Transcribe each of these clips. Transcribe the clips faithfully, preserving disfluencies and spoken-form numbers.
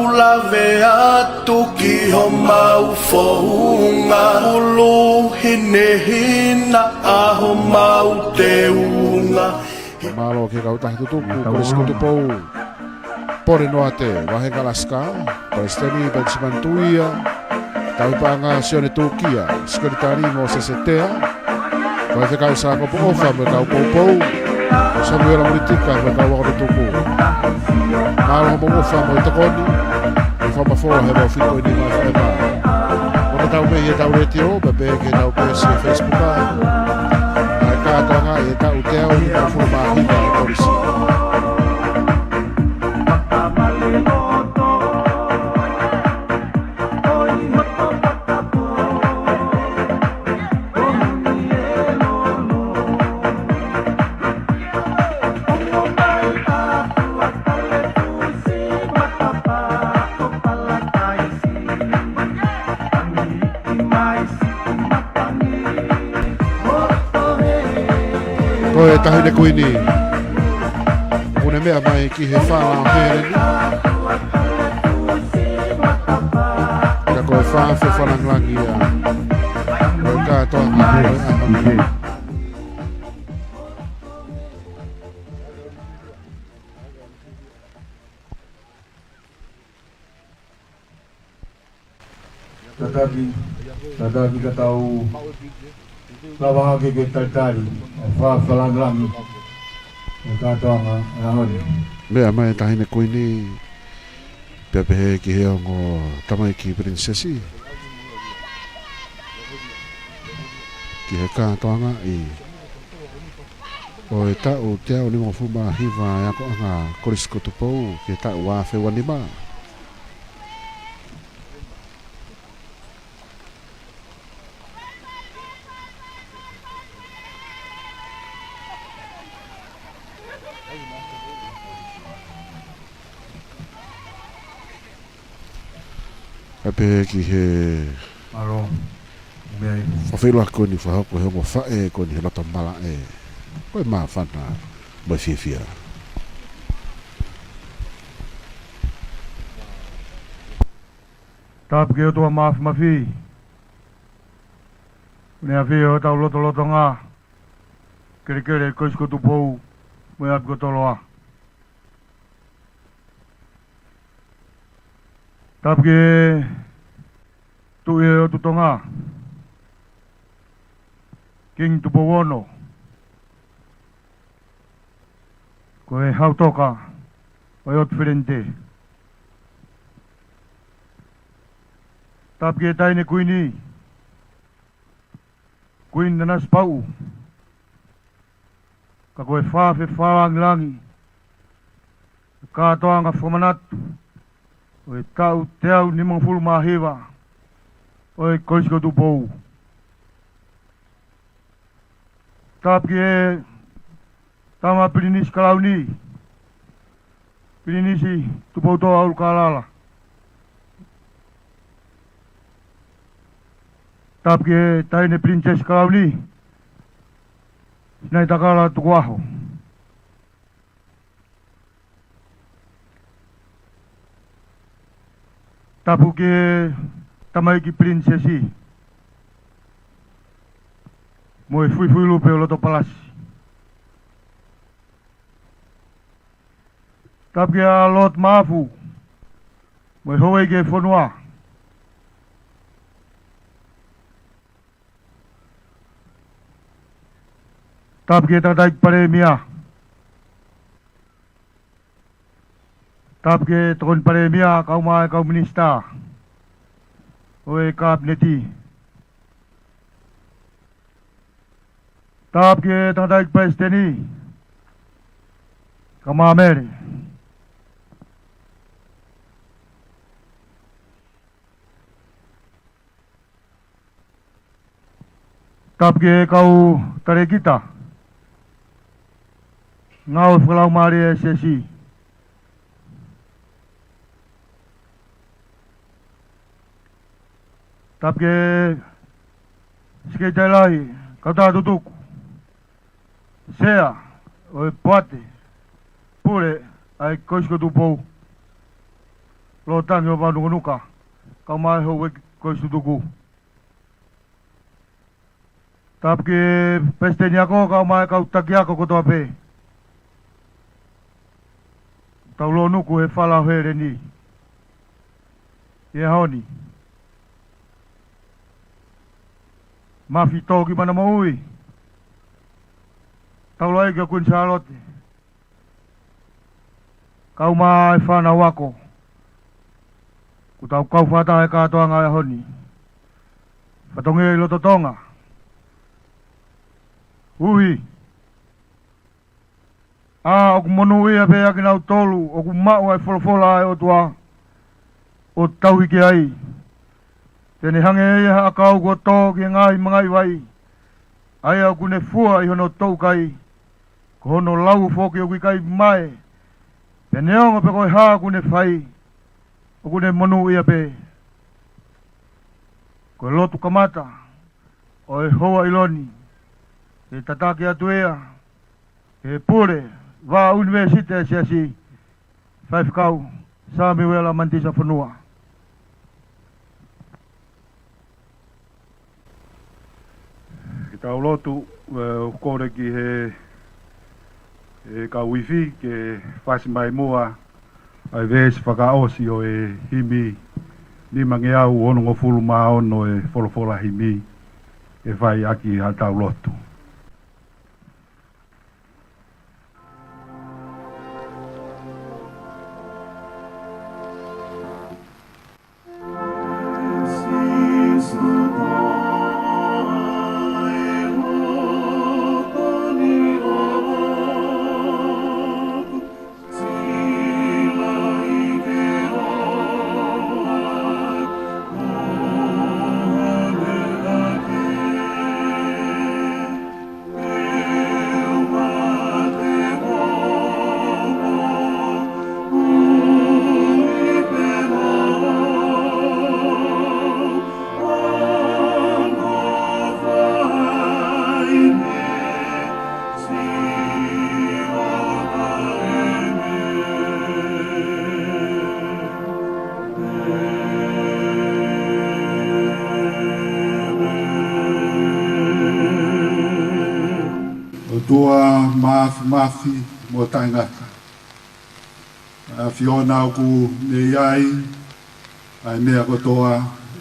Lave atu ki homau founga, ʻulu hinehina ʻa homau teunga. Mālō ki he kautaha tutuku, Kolisi ko Tupou. Pole Noate, Vahenga Alaska, Palesiteni Penisimani Tuia, Tauhi Paʻanga Sione Tukia, Sekelitali Mōsese Tea, Faifekau Sākopo ʻOfa mo e kau poupou, Samuela Mulitika mo e kau ako tutuku. Mālō hoʻomou ʻofa mo e tokoni, ʻofa mafola he vahe fitu nima F M. ʻOku tau mei he tau letiō, pea pehē ki he tau peesi Facebook. ʻA e kātoanga ʻi he taʻu teau nimangofulu mā hiva ʻa e Kolisi. Ko e Taʻahine Kuini, ʻoku ne meʻa mai ki he fala o Hēleni. Ka ko e fā fefalangilangi ia ʻo e kātoanga ʻo e ʻaho ni. Tataki, tataki ka tau lava hake ke talitali ʻa e fā fefalangilangi ʻo e kātoanga ʻo e ʻaho ni. Meʻa mai Taʻahine Kuini, pea pehē ki he ongo tamaiki Pilinisesi, ki he kātoangaʻi ʻo e taʻu teau nimangofulu mā hiva ʻa e akoʻanga Kolisi ko Tupou ki he taʻu ua afe ua nima. Kae pehē ki he Mālō. Meʻa ʻi. Fakafeʻiloaki ko eni fakahoko he ongo faʻē ko eni he loto malaʻe. Ko e māfana mo e fiefia. Tapu ki he ʻOtua Mafimafi, ʻoku ne ʻafio ʻi hotau lotolotonga, kelekele Kolisi ko Tupou mo e ʻapi ko Toloa. Tapu ki he Tuʻi ʻo e ʻOtu Tonga, Kingi Tupou Ono, ko e Hautoka ʻo e ʻOtu Felente. Tapu ki he Taʻahine Kuini, Kuini Nanasipauʻu, ka ko e fā fefalangilangi ʻo e kātoanga fakamanatu ʻo e taʻu teau nimangofulu mā hiva ʻo e Kolisi ko Tupou. Tapu ki he Tama Pilinisi Kalauni, Pilinisi Tupoutoʻa ʻUlukalala. Tapu ki he Taʻahine Pilinisesi Kalauni, Sinaitakala Tukuʻaho. Tapu ki he Tamaiki Pilinisesi mo e Fuifui Lupe ʻo Lotopalasi. Tapu ki he Lord Maʻafu mo e Houʻeiki ʻo e fonua. Tapu ki he Tangataʻeiki Palēmia. Tapu ki he Tokoni Palēmia, kau mai e kau minisitā ʻo e Kapineti. Tapu ki he Tangataʻeiki Palesiteni, Kamala Mele. Tapu ki he kau talēkita, ngāue fakalaumālie ʻa e Siasi. Tapu ki he Sekelitali Lahi, kautaha tutuku, Sea ʻo e Poate Pule ʻa e Kolisi ko Tupou. Lōtangi ʻo Vaunukunuka, kau mai houʻeiki ko e Sutuku. Tapu ki he Palesiteni Ako, kau mai kau taki ako kotoa pē. Tau lōnuku he fala ʻo Heleni ʻi he ʻaho ni. Mafi tō ki mana moʻui. Taulaʻeiki ʻo Kuini Sālote, kau mai fānau ako, kuo tau kau fakataha he kātoanga ʻo e ʻaho ni. Fatongia ʻi loto Tonga. Uhi. ʻA, ʻoku monūʻia pē ʻa kinautolu ʻoku maʻu ʻa e folofola ʻa e ʻOtua ʻo tauhi ki ai. Te ne hangē ia ha ʻakau kuo tō ki he ngaahi mangaʻi vai, ʻa ia ʻoku ne fua ʻi hono touʻu kai, ko hono lau foki ʻoku ʻikai mae. Pea neongo pe ko e hā ʻoku ne fai, ʻoku ne monūʻia pē. Ko e lotu kamata ʻo e houa ʻiloni, ʻe tataki atu ia ʻe he Pule Vā ʻUnivēsiti ʻa e Siasi, Faifekau Samiuela Manitisa Fonua. Ke tau lotu, ē, ʻoku kole ki he, he kau ifi ke fasi mai muʻa ʻa e veesi fakaʻosi ʻo e himi nimangeau onongofulu mā ono ʻo e Folofola Himi, ke fai ʻaki ʻetau lotu. ʻOtua māfimafi mo taʻengata, ʻa e ʻAfiona ʻoku ne ʻi ai ʻa e meʻa kotoa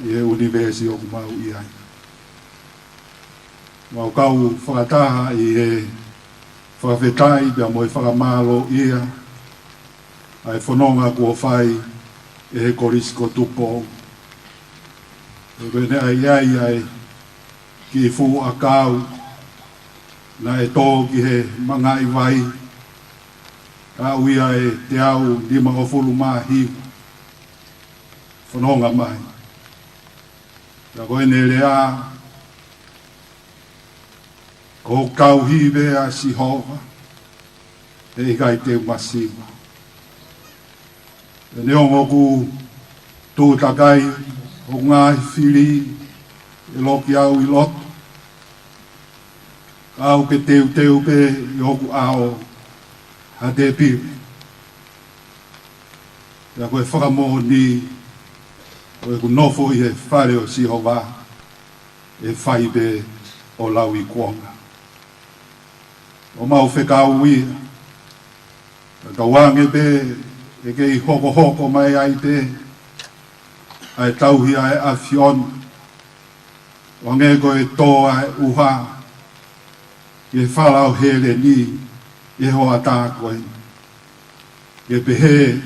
ʻi he ʻunivēsi ʻoku mau ʻi ai. Mau kau fakataha ʻi he fakafetaʻi pea mo e fakamālōʻia ʻa e fononga kuo fai ʻe he Kolisi ko Tupou. ʻOku ne ʻai ai ʻa e kiʻi fuʻu ʻakau naʻe tō ki he mangaʻi vai, ʻa ʻoku ʻi ai ʻe teau nimangofulu mā hiva fononga mai. Ka ko ʻene lea, ko hoku tauhi pē ʻa Sihova, ʻe ʻikai te u masiva. Pea neongo ʻoku tuʻu takai hoku ngaahi fili ʻe loki au ʻi loto, ka ʻoku ke teuteu pē ʻi hoku ʻao ha tēpile. Pea ko e fakamoʻoni ʻo ʻeku nofo ʻi he fale ʻo Sihova, ʻe fai pē ʻo lauikuonga. ʻOku mau fekau ia, ka tauange pē ʻe kei hokohoko mai ai pē ʻa e tauhi ʻa e ʻAfiona, ʻo hangē ko e tō ʻa e ʻuha ki he fala ʻo Heleni ʻi he hoʻatā ko eni. Ke pehē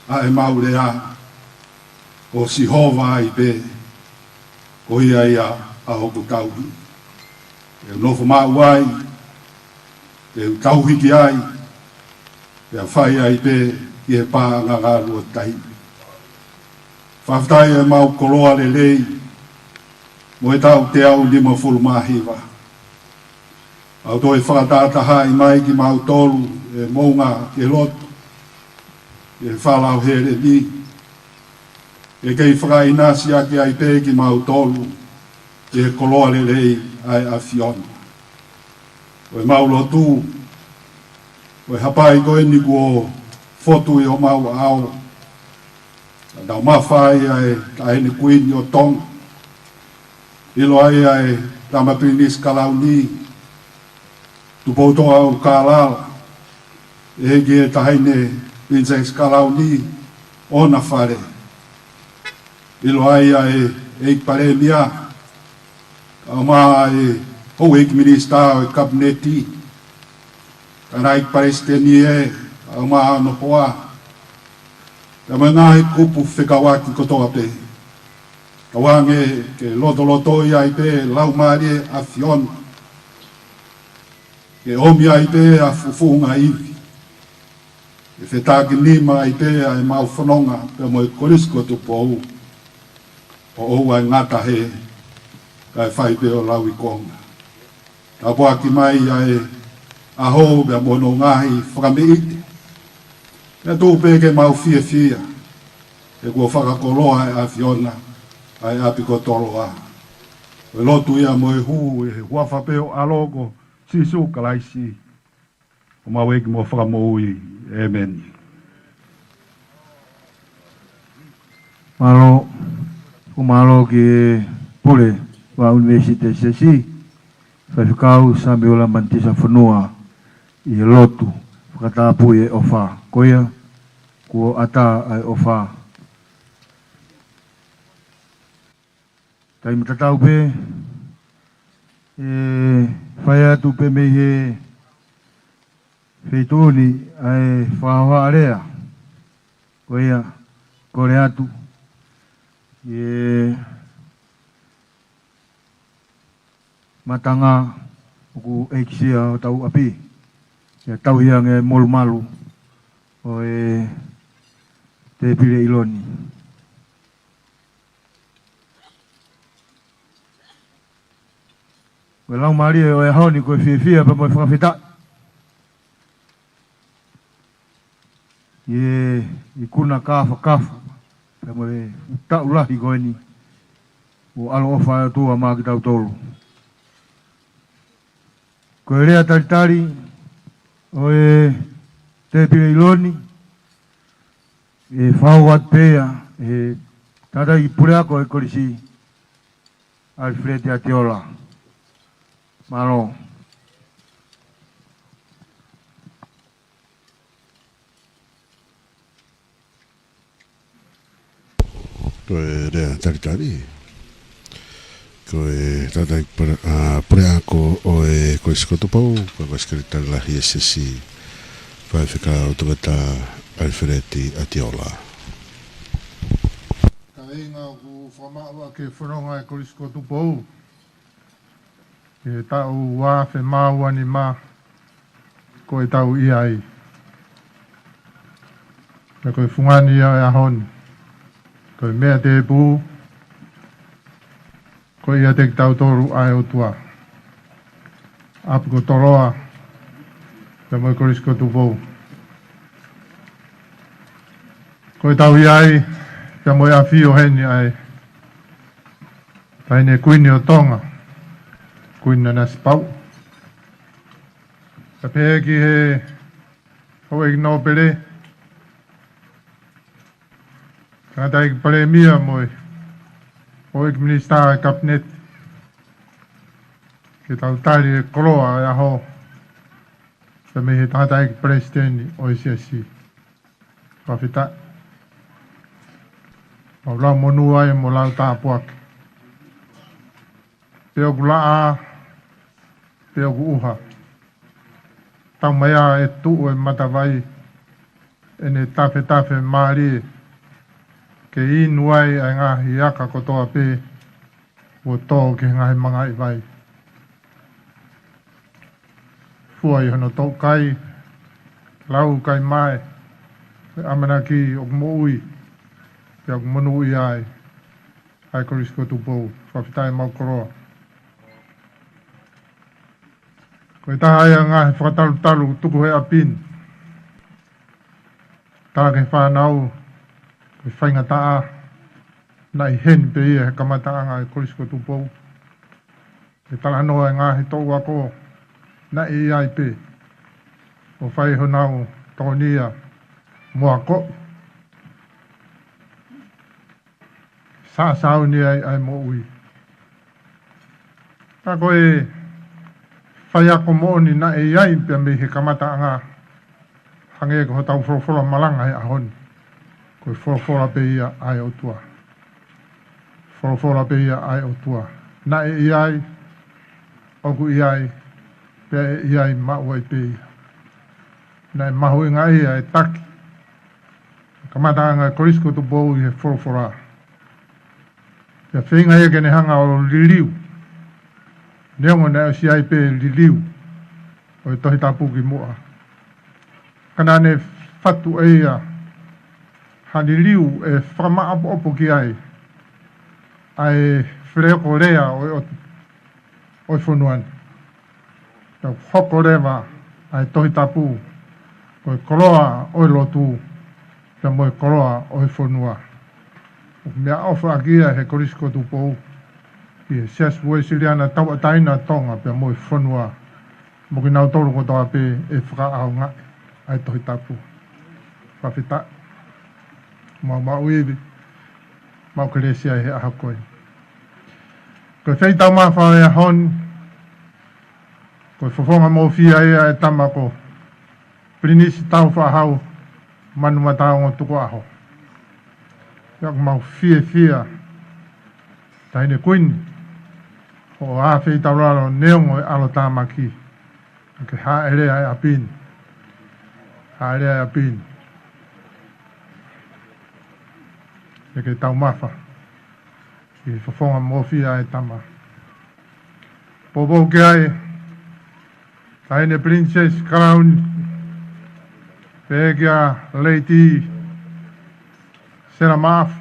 ʻa ʻemau lea, ko Sihova ai pē, ko ia ia ʻa hoku tauhi. Te u nofo maʻu ai, te u tauhi ki ai, pea fai ai pē ki he paʻanga ngalu ʻo taimi. Fakafetaʻi ʻemau koloa lelei mo e taʻu teau nimangofulu mā hiva. ʻOku toe fakatahatahaʻi mai kimautolu ʻe he moʻunga ke lotu ʻi he fala ʻo Heleni, ʻe kei fakaʻinasi ʻaki ai pē kimautolu ʻi he koloa lelei ʻa e ʻAfiona. Ko ʻemau lotu, ko e hapai ko eni kuo fotu ʻi homau ʻao, Tau mafai ʻa e, ʻa e Kuini ʻo Tonga. ʻIlo ai ʻa e Tama Pilinisi Kalauni, Tupoutoʻa ʻUlukalala, ʻEiki ʻa e Taʻahine Pilinisesi Kalauni, ʻo ʻena fale. ʻIlo ai ʻa e, ʻEiki Palēmia, ʻa e, ʻa e Houʻeiki Minisitā ʻo e Kapineti, Tangataʻeiki Palesiteni ē, ʻa e, ʻa e hoa, pea mo e ngaahi kupu fekauʻaki kotoa pē. Tauange ke lotolotoi ai pē Laumālie ʻa e ʻAfiona, ke ʻomi ai pē ʻa e fufunga ivi, ke fetakinima ai pē ʻa ʻemau fononga pea mo e Kolisi ko Tupou, ʻo ʻoua ʻe ngata hē, kae fai pē ʻo lauikonga. Tāpuaki mai ʻa e ʻaho pea mo hono ngaahi fakameʻite. Pea tuku pē ke mau fiefia, he kuo fakakoloa ʻe he ʻAfiona ʻa e ʻapi ko Toloa. Ko e lotu ia mo e hū ʻi he huafa pē ho ʻAlo ko Sīsū Kalaisi, homau ʻEiki mo Fakamoʻui. ʻĒmeni. Mālō, ʻoku mālō ki he Pule ʻo e ʻUnivēsiti Siasi, Faifekau Samiuela Manitisa Fonua, ʻi he lotu fakatapui e ʻofa. Ko ia, kuo ʻatā ʻa e ʻofa. Taimi tatau pē, ʻe fai atu pē mei he feituʻu ni ʻa e fakahohaʻa lea. Ko ia, kole atu ki he matanga ʻoku ʻekisia hotau ʻapi, ke tauhi ange e molumalu ʻo e tēpile ʻilo ni. Ko e laumālie ʻo e ʻaho ni ko e fiefia pea mo e fakafetaʻi ʻi he ikuna kāfakafa pea mo e taʻu lahi ko eni, ʻoku ʻaloʻofa ʻa e ʻOtua maʻa kitautolu. Ko e lea talitali ʻo e tēpile ʻilo ni, ʻe fai atu pē ia ʻe he tangataʻeiki puleako ʻo e kolisi, ʻAlifeleti ʻAtiola. Mālō. Ko e lea talitali, ko e tangataʻeiki pule-, ʻa, puleako ʻo e Kolisi ko Tupou, ko e Sekelitali Lahi ʻo e Siasi, Faifekau Toketā ʻAlifeleti ʻAtiola. Kāinga, ʻoku fakamaʻu ʻa e fononga ʻa e Kolisi ko Tupou ʻi he taʻu ua afe mā ua nima ko ʻetau ʻi ai. Pea ko e fungani ia ʻo e ʻaho ni, ko e meʻa tēpū, ko ia ʻiate kitautolu ʻa e ʻOtua, ʻapi ko Toloa pea mo e Kolisi ko Tupou. Ko ʻetau ʻi ai pea mo e ʻafio heni ʻa e Taʻahine Kuini ʻo Tonga, Kuini Nanasipauʻu. Pea pehē ki he Houʻeiki Nōpele, Tangataʻeiki Palēmia mo e Houʻeiki Minisitā ʻo e Kapineti, ke tau tali e koloa ʻo e ʻaho, pea mei he Tangataʻeiki Palesiteni ʻo e Siasi. Fakafetaʻi. Mau lau monū ai mo lau tāpuaki. Pe ʻoku laʻā, pe ʻoku ʻuha, tau mai ā ʻe tuʻu e matavai ʻene tafetafe mālie, ke inu ai ʻa e ngaahi aka kotoa pē ʻoku tō ki he ngaahi mangaʻi vai. Fua ʻi hono toʻukai, lau kai mai e ʻamanaki ʻoku moʻui, pea ʻoku monūʻia ai ʻa e Kolisi ko Tupou. Fakafetaʻi, mau koloa. Ko e taha ia e ngaahi fakatalutalu tuku he ʻapi ni. Tala ki he fānau, ko e faingataʻa naʻe ʻi heni pē ia he kamataʻanga ʻa e Kolisi ko Tupou. Ke talanoa e ngaahi toʻu ako naʻe ʻi ai pē, ʻo fai honau tokonia mo akoʻi. taʻasāuni ai ʻa e moʻui. Ka ko e faiako moʻoni naʻe ʻi ai pea mei he kamataʻanga, hangē ko hotau folofola malanga he ʻaho ni, ko e folofola pē ia ʻa e ʻOtua. Folofola pē ia ʻa e ʻOtua. Naʻe ʻi ai, ʻoku ʻi ai, pea ʻe ʻi ai maʻu ai pē ia. Naʻe mahuʻinga ia ʻa e taki kamataʻanga ʻa e Kolisi ko Tupou ʻi he folofola. Pea feinga ia ke ne hanga ʻo liliu, neongo naʻe ʻosi ʻi ai pē liliu ʻo e Tohi Tapu kimuʻa. Ka naʻa ne fatu ʻe ia ha liliu ʻe fakamaʻopoʻopo ki ai ʻa e feleoko lea ʻo e ʻOtu ʻo e fonua ni. Pea hoko leva ʻa e Tohi Tapu ko e koloa ʻo e lotu, pea mo e koloa ʻo e fonua. ʻOku meʻaʻofa ʻaki ia he Kolisi ko Tupou ʻi he Siasi Uēsiliana Tauʻatāina ʻo Tonga pea mo e fonua, mo kinautolu kotoa pē ʻe fakaʻaongaʻi ʻa e Tohi Tapu. Fakafetaʻi. Maʻu, maʻu ivi, maʻu kelesi ai he ʻaho ko eni. Ko e feitaumafa ʻo e ʻaho ni, ko e fofonga mōfia ia ʻa e tama ko Pilinisi Tāufaʻāhau Manumataongo Tukuʻaho. Pea ʻoku mau fiefia, Taʻahine Kuini, hoʻo ʻā feitaulalo neongo e ʻalotāmaki, ke hāʻele ʻa e ʻapi ni. Hāʻele ʻa e ʻapi ni. Ke ke taumafa ʻi he fofonga mōfia ʻa e tama. Poupou ki ai, Taʻahine Princess Crown, pehē kia Lady Sela Maʻafu,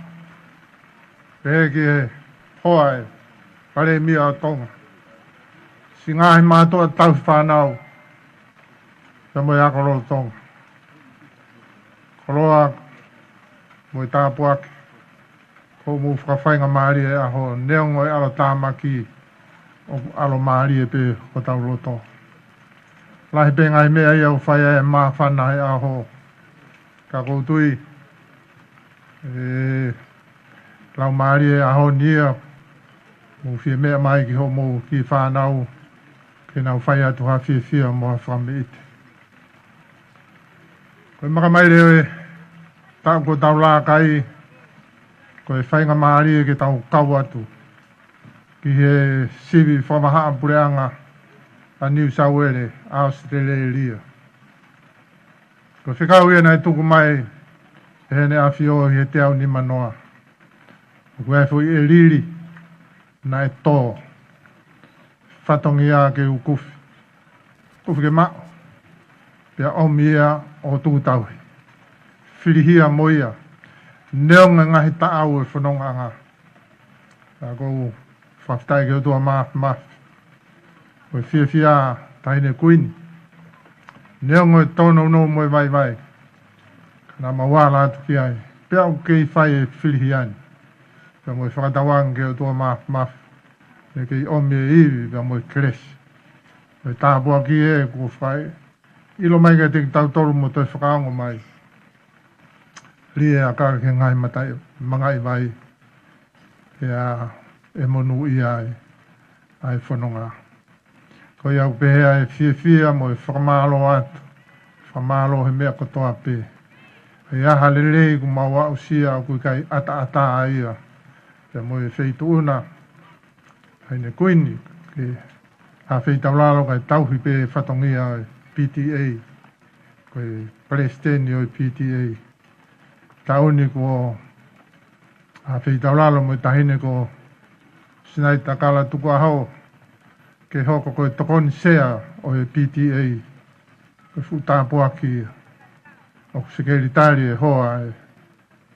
pehē ki he hoa ʻo e Palēmia ʻo Tonga, siʻi ngaahi mātuʻa tauhi fānau, pea mo e ako lolotonga. Koloa mo e tāpuaki, ko hoʻomou fakafaingamālie he ʻaho, neongo e ʻalotāmaki, ʻoku ʻalomālie pē hotau loto. Lahi pē ngaahi meʻa ia ʻoku fai ai e māfana he ʻaho. Ka ʻoku ou tui, ʻe laumālie he ʻaho ni ia, mou fie meʻa mai ki hoʻomou kiʻi fānau, ke nau fai atu ha fiefia mo ha fakameʻite. Ko e makamaile ʻo e taʻu kuo tau laka ai, ko e faingamālie ke tau kau atu ki he sivi fakavahaʻapuleʻanga ʻa New South Wales, ʻAositelēlia. Ko e fekau ia naʻe tuku mai ʻe Heʻene ʻAfio ʻi he teau nimanoa. ʻOku ʻi ai e foʻi ʻelili naʻe tō, fatongia ke ukufi, ukufi ke maʻu, pea ʻomi ia ʻo tuku tauhi. Filihia mo ia, neongo e ngaahi taʻau ʻo e fonongaʻanga. Ka ʻoku ou fakafetaʻi ki he ʻOtua Māfimafi, ko e fiefia Taʻahine Kuini, neongo e tōnounou mo e vaivai, ka naʻa mau ala atu ki ai, pea ʻoku kei fai e filihia ni, pea mo e fakatauange ki he ʻOtua Māfimafi, ʻe kei ʻomi e ivi, pea mo e kelesi, mo e tāpuaki ē kuo fai, ʻilo mai kiate kitautolu mo toe fakaongo mai. Lī e aka ki he ngaahi mataʻi, mangaʻi vai, pea ʻe monūʻia ai ʻa e fononga. Ko ia ʻoku pehē ʻa e fiefia mo e fakamālō atu, fakamālō he meʻa kotoa pē. ʻA e ʻaho lelei kuo mau aʻusia ʻoku ʻikai ʻataʻatā ia, pea mo e feituʻu na, Taʻahine Kuini, ke ʻā feitaulalo kae tauhi pē fatongia ʻo e P T A, ko e palesiteni ʻo e P T A. Taʻu ni kuo ʻā feitaulalo mo e Taʻahine ko Sinaitakala Tukuʻaho, ke hoko ko e tokoni sea ʻo e P T A, ko e fuʻu tāpuaki ia. ʻOku sekelitali e hoa ʻo e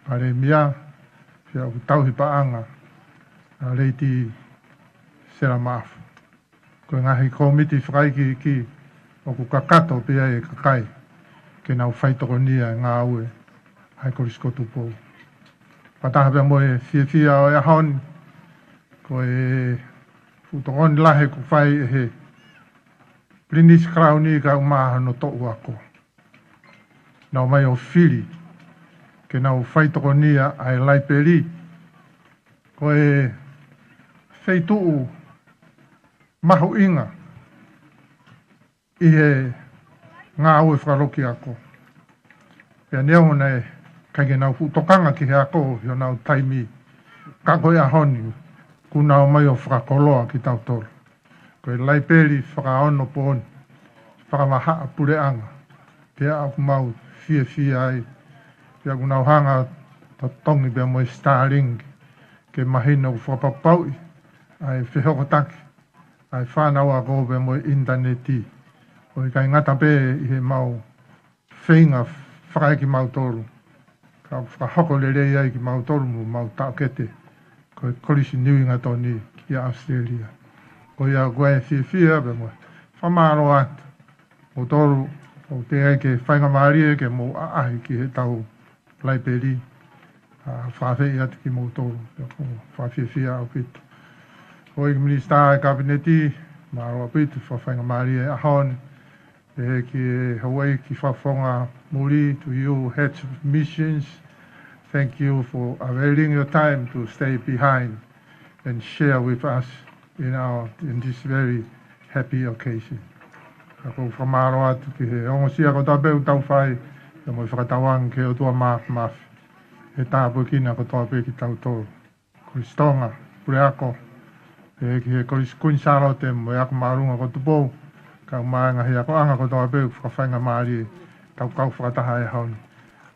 Palēmia, pea ʻoku tauhi paʻanga ʻa Lady Sela Maʻafu. Ko e ngaahi kōmiti fakaikiiki ʻoku kakato pē ai e kakai ke nau faitokonia e ngāue ʻa e Kolisi ko Tupou. Fakataha pea mo e fiefia ʻo e ʻaho ni, ko e fuʻu tokoni lahi kuo fai ʻe he Pilinisi Kalauni kae ʻumaʻā hono toʻu ako. Nau ō mai ʻo fili ke nau faitokonia ʻa e laipeli, ko e feituʻu mahuʻinga ʻi he ngāue fakalokiako. Pea neongo naʻe ʻikai ke nau fuʻu tokanga ki he ako ʻi honau taimi, ka ko e ʻaho ni kuo nau ō mai ʻo fakakoloa kitautolu. Ko e laipeli fakaonopooni, fakavahaʻapuleʻanga, pea ʻoku mau fiefia ai, pea ʻoku nau hanga ʻo totongi pea mo e Starlink ke mahino ʻoku fakapapauʻi ʻa e fehokotaki ʻa e fānau ako pea mo e ʻinitaneti. ʻO ʻikai ngata pē ʻi heʻemau feinga fakaʻeiki mautolu, ka fakahoko lelei ai kimautolu mo homau taʻokete, ko e Kolisi Niu Hingatoni ʻi ʻAositelēlia. Ko ia ko e fiefia pea mo e fakamālō atu. Mautolu, ʻoku teʻeki ai ke faingamālie ke mou ʻaʻahi ki heʻetau laipeli, ʻa, fakafeʻiloaki atu kimoutolu, ʻoku fakafiefia ʻaupito. Houʻeiki Minisitā ʻo e Kapineti, mālō ʻaupito, fakafaingamālie ʻaho ni. Pehē ki he Houʻeiki Fakafofonga Muli, to you, heads of missions, thank you for availing your time to stay behind and share with us in our, in this very happy occasion. Ka ʻoku ou fakamālō atu ki he ongosia kotoa pē ʻoku tau fai, pea mo e fakatauange ki he ʻOtua Māfimafi, ʻe tāpuekina kotoa pē kitautolu. Kolisi Tonga, Puleako, pehē ki he Kolisi Kuini Sālote mo e Ako Māʻolunga ko Tupou, kae ʻumaʻā e ngaahi akoʻanga kotoa pē ʻoku fakafaingamālie ke tau kau fakataha he ʻaho ni.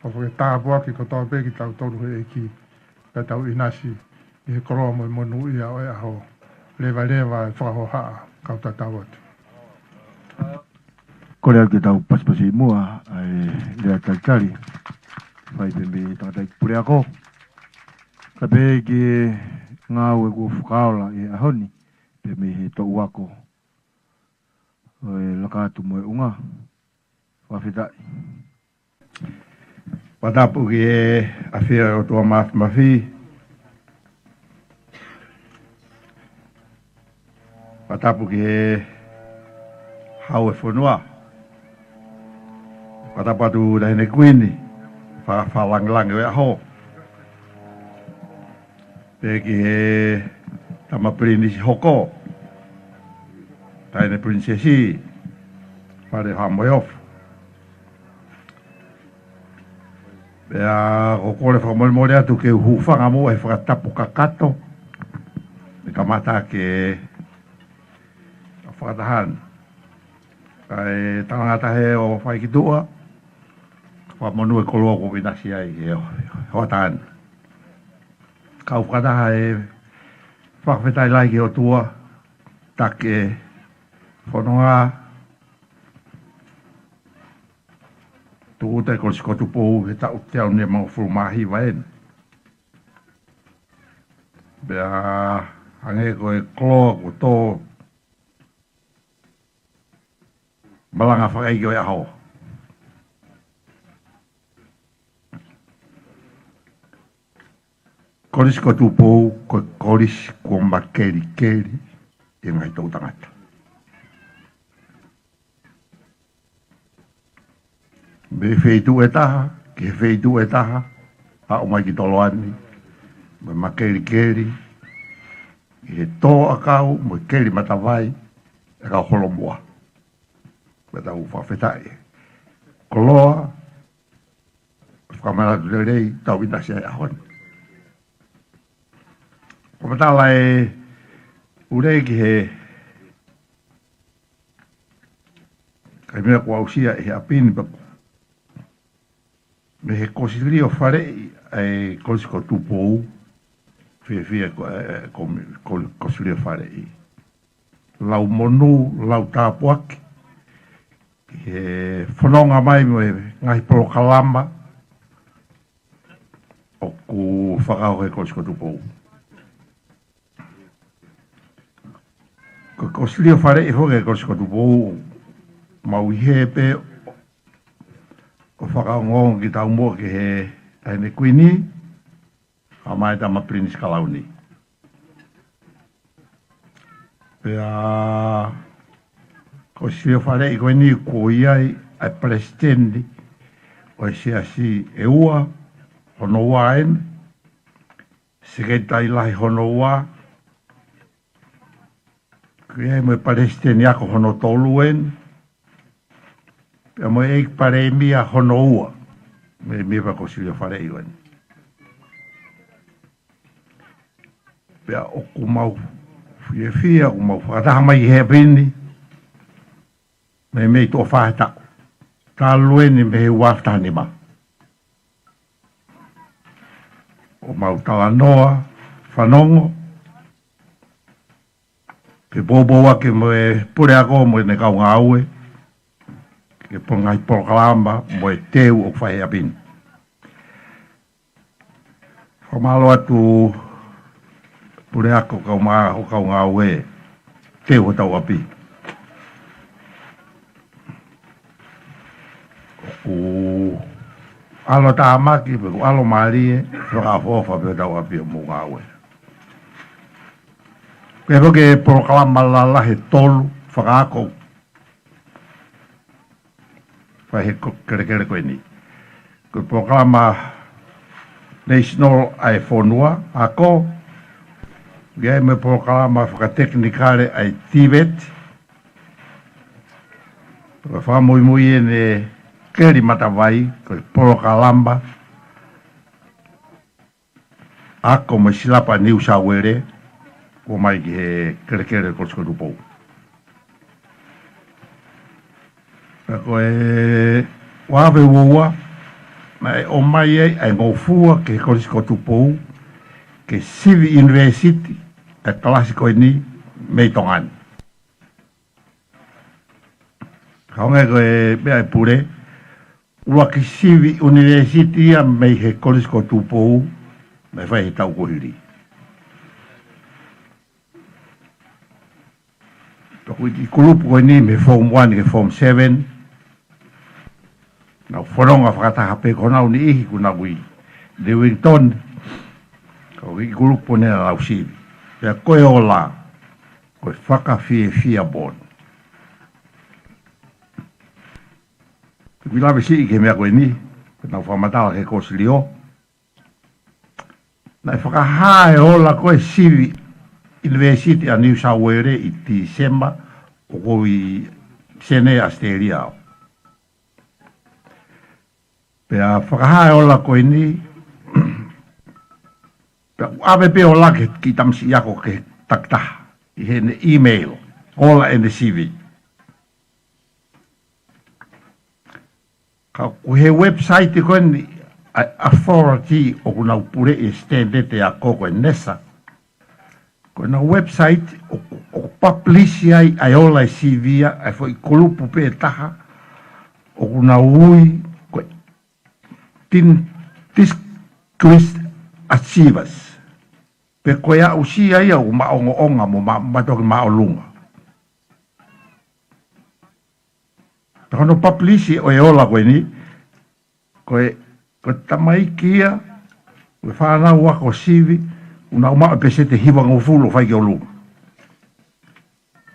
ʻOfa ke tāpuaki kotoa pē kitautolu ʻe he ʻEiki, pea tau ʻinasi ʻi he koloa mo e monūʻia ʻo e ʻaho. Levaleva e fakahohaʻa, kau tatau atu. Kole atu ke tau pasipasi ʻi muʻa ʻa e lea talitali, fai pē mei he tangataʻeiki puleako. Kae pehē ki he ngāue kuo fakaola ʻi he ʻaho ni, pē mei he toʻu ako ʻo e Lakaatu mo e ʻUnga. Fakafetaʻi. Fakatapu ki he ʻafio ʻo e ʻOtua Māfimafi. Fakatapu ki he Hau ʻo e fonua. Fakatapu atu Taʻahine Kuini, fa-, fakalāngilangi ʻo e ʻaho. Pehē ki he Tama Pilinisi hoko, Taʻahine Pilinisesi, Fale Haʻa Moheofo. Pea ʻoku ou kole fakamolemole atu ke u hūfanga muʻa he fakatapu kakato, ʻe kamata ke fakataha ni. Kae talangataʻa he ʻo fai ki tuʻa, fakamonū e koloa kuo ʻinasi ai he hoʻatā ni. Kau fakataha he fakafetaʻi lahi ki he ʻOtua, taki e fononga tūʻuta e Kolisi ko Tupou he taʻu teau nimangofulu mā hiva eni. Pea hangē ko e koloa kuo tō malanga fakaʻeiki ʻo e ʻaho. Kolisi ko Tupou, ko e kolisi kuo makelikeli ʻi he ngaahi toʻu tangata. Mei he feituʻu ʻe taha ki he feituʻu ʻe taha, aʻu mai ki Toloani, mo e makelikeli ʻi he tō ʻakau mo e keli matavai ʻa e kau holomua. Pea tau fakafetaʻi. Koloa, fakamanatu lelei, tau ʻinasi ai he ʻaho ni. Ko e matala ʻe ule ki he kae meʻa kuo aʻusia ʻi he ʻapi ni pea mei he Kosilio Faleʻi ʻa e Kolisi ko Tupou, fiefia ko, ē, ko, ko, Kosilio Faleʻi. Lau monū, lau tāpuaki, ki he fononga mai mo e ngaahi polokalama ʻoku fakahoko he Kolisi ko Tupou. Ko, Kosilio Faleʻi foki e Kolisi ko Tupou, mau ʻi hē pē ʻo fakaongoongo kitaua ki he Taʻahine Kuini, ʻa mai Tama Pilinisi Kalauni. Pea ko Kosilio Faleʻi ko eni kuo ʻi ai ʻa e palesiteni ʻo e siasi ʻe ua, hono ua eni, Sekelitali Lahi hono ua, ko ia mo e Palesiteni Ako hono tolu eni, pea mo e ʻEiki Palēmia hono ua, mei mei pea ko Silio Faleʻi eni. Pea ʻoku mau fiefia, ʻoku mau fakataha mai he ʻapi ni, mei mei tuʻo fā he taʻu. Talu eni mei he ua afe taha nima. ʻO mau talanoa, fanongo, ke poupou ake mo e puleako mo ʻene kau ngāue, ke polo ngaahi polokalama mo e teu ʻoku fai he ʻapi ni. Fakamālō atu puleako kau mā, ʻo kau ngāue, teu hotau ʻapi. ʻOku ʻalu ʻo tāmaki, pe ʻoku ʻalu ʻo mālie, fakaʻofoʻofa pē hotau ʻapi ʻo mou ngāue. Pea ko e polokalama lalahi ʻe tolu fakaako fai he ko-, kelekele ko eni. Ko e polokalama National ʻa e fonua ako, ʻi ai mo e polokalama fakatekinikale ʻa e TVET, ko e fakamuimui eni ʻa Keli Matavai, ko e polokalama ako mo e silapa Niu Sauele, ʻoku ʻomai ki he kelekele Kolisi ko Tupou. Pea ko e ua afe ua ua, naʻe ʻomai ai ʻa e ngofua ki he Kolisi ko Tupou, ke sivi ʻunivēsiti ʻa e kalasi ko eni mei Tonga ni. Ka hangē ko e meʻa ʻa e pule, ʻuluaki sivi ʻunivēsiti ia mei he Kolisi ko Tupou, naʻe fai he taʻu kuo hili. Ko e kiʻi kulupu ko eni mei he Form One ki he Form Seven, naʻa nau fononga fakataha pē, ko honau niʻihi ʻoku nau ʻi Newington, ko e kiʻi kulupu eni naʻa nau sivi. Pea ko e ola, ko e fakafiefia moʻoni. Te u kiʻi lave siʻi ki he meʻa ko eni, ko ʻenau fakamatala ki he Kolisi Lio. Naʻe fakahā e ola ko e sivi ʻunivēsiti ʻa Niu Sauele ʻi Tīsema, ʻoku ou ʻi Senē, ʻAositelēlia au. Pea fakahā e ola ko eni, pea ʻave pē ola ki he kiʻi tamasiʻi ako ki he takitaha, ʻi heʻene email, ola ʻene sivi. Ka ko e website ko eni ʻa e authority ʻoku nau puleʻi e standard ʻo e ako ko e NESA. Ko ʻenau website ʻoku, ʻoku publish ai ʻa e ola e sivi ia ʻa e foʻi kulupu pē ʻe taha ʻoku nau ui ko e Distinguished Achievers. Pe ko e aʻusia ia ʻoku maʻongoʻonga mo ma-, mātuʻaki māʻolunga. Ka ko hono publish ʻo e ola ko eni, ko e, ko e tamaiki ia, ko e fānau ako sivi, ʻoku nau maʻu e peseti ʻe hivangofulu ʻo fai ki ʻolunga.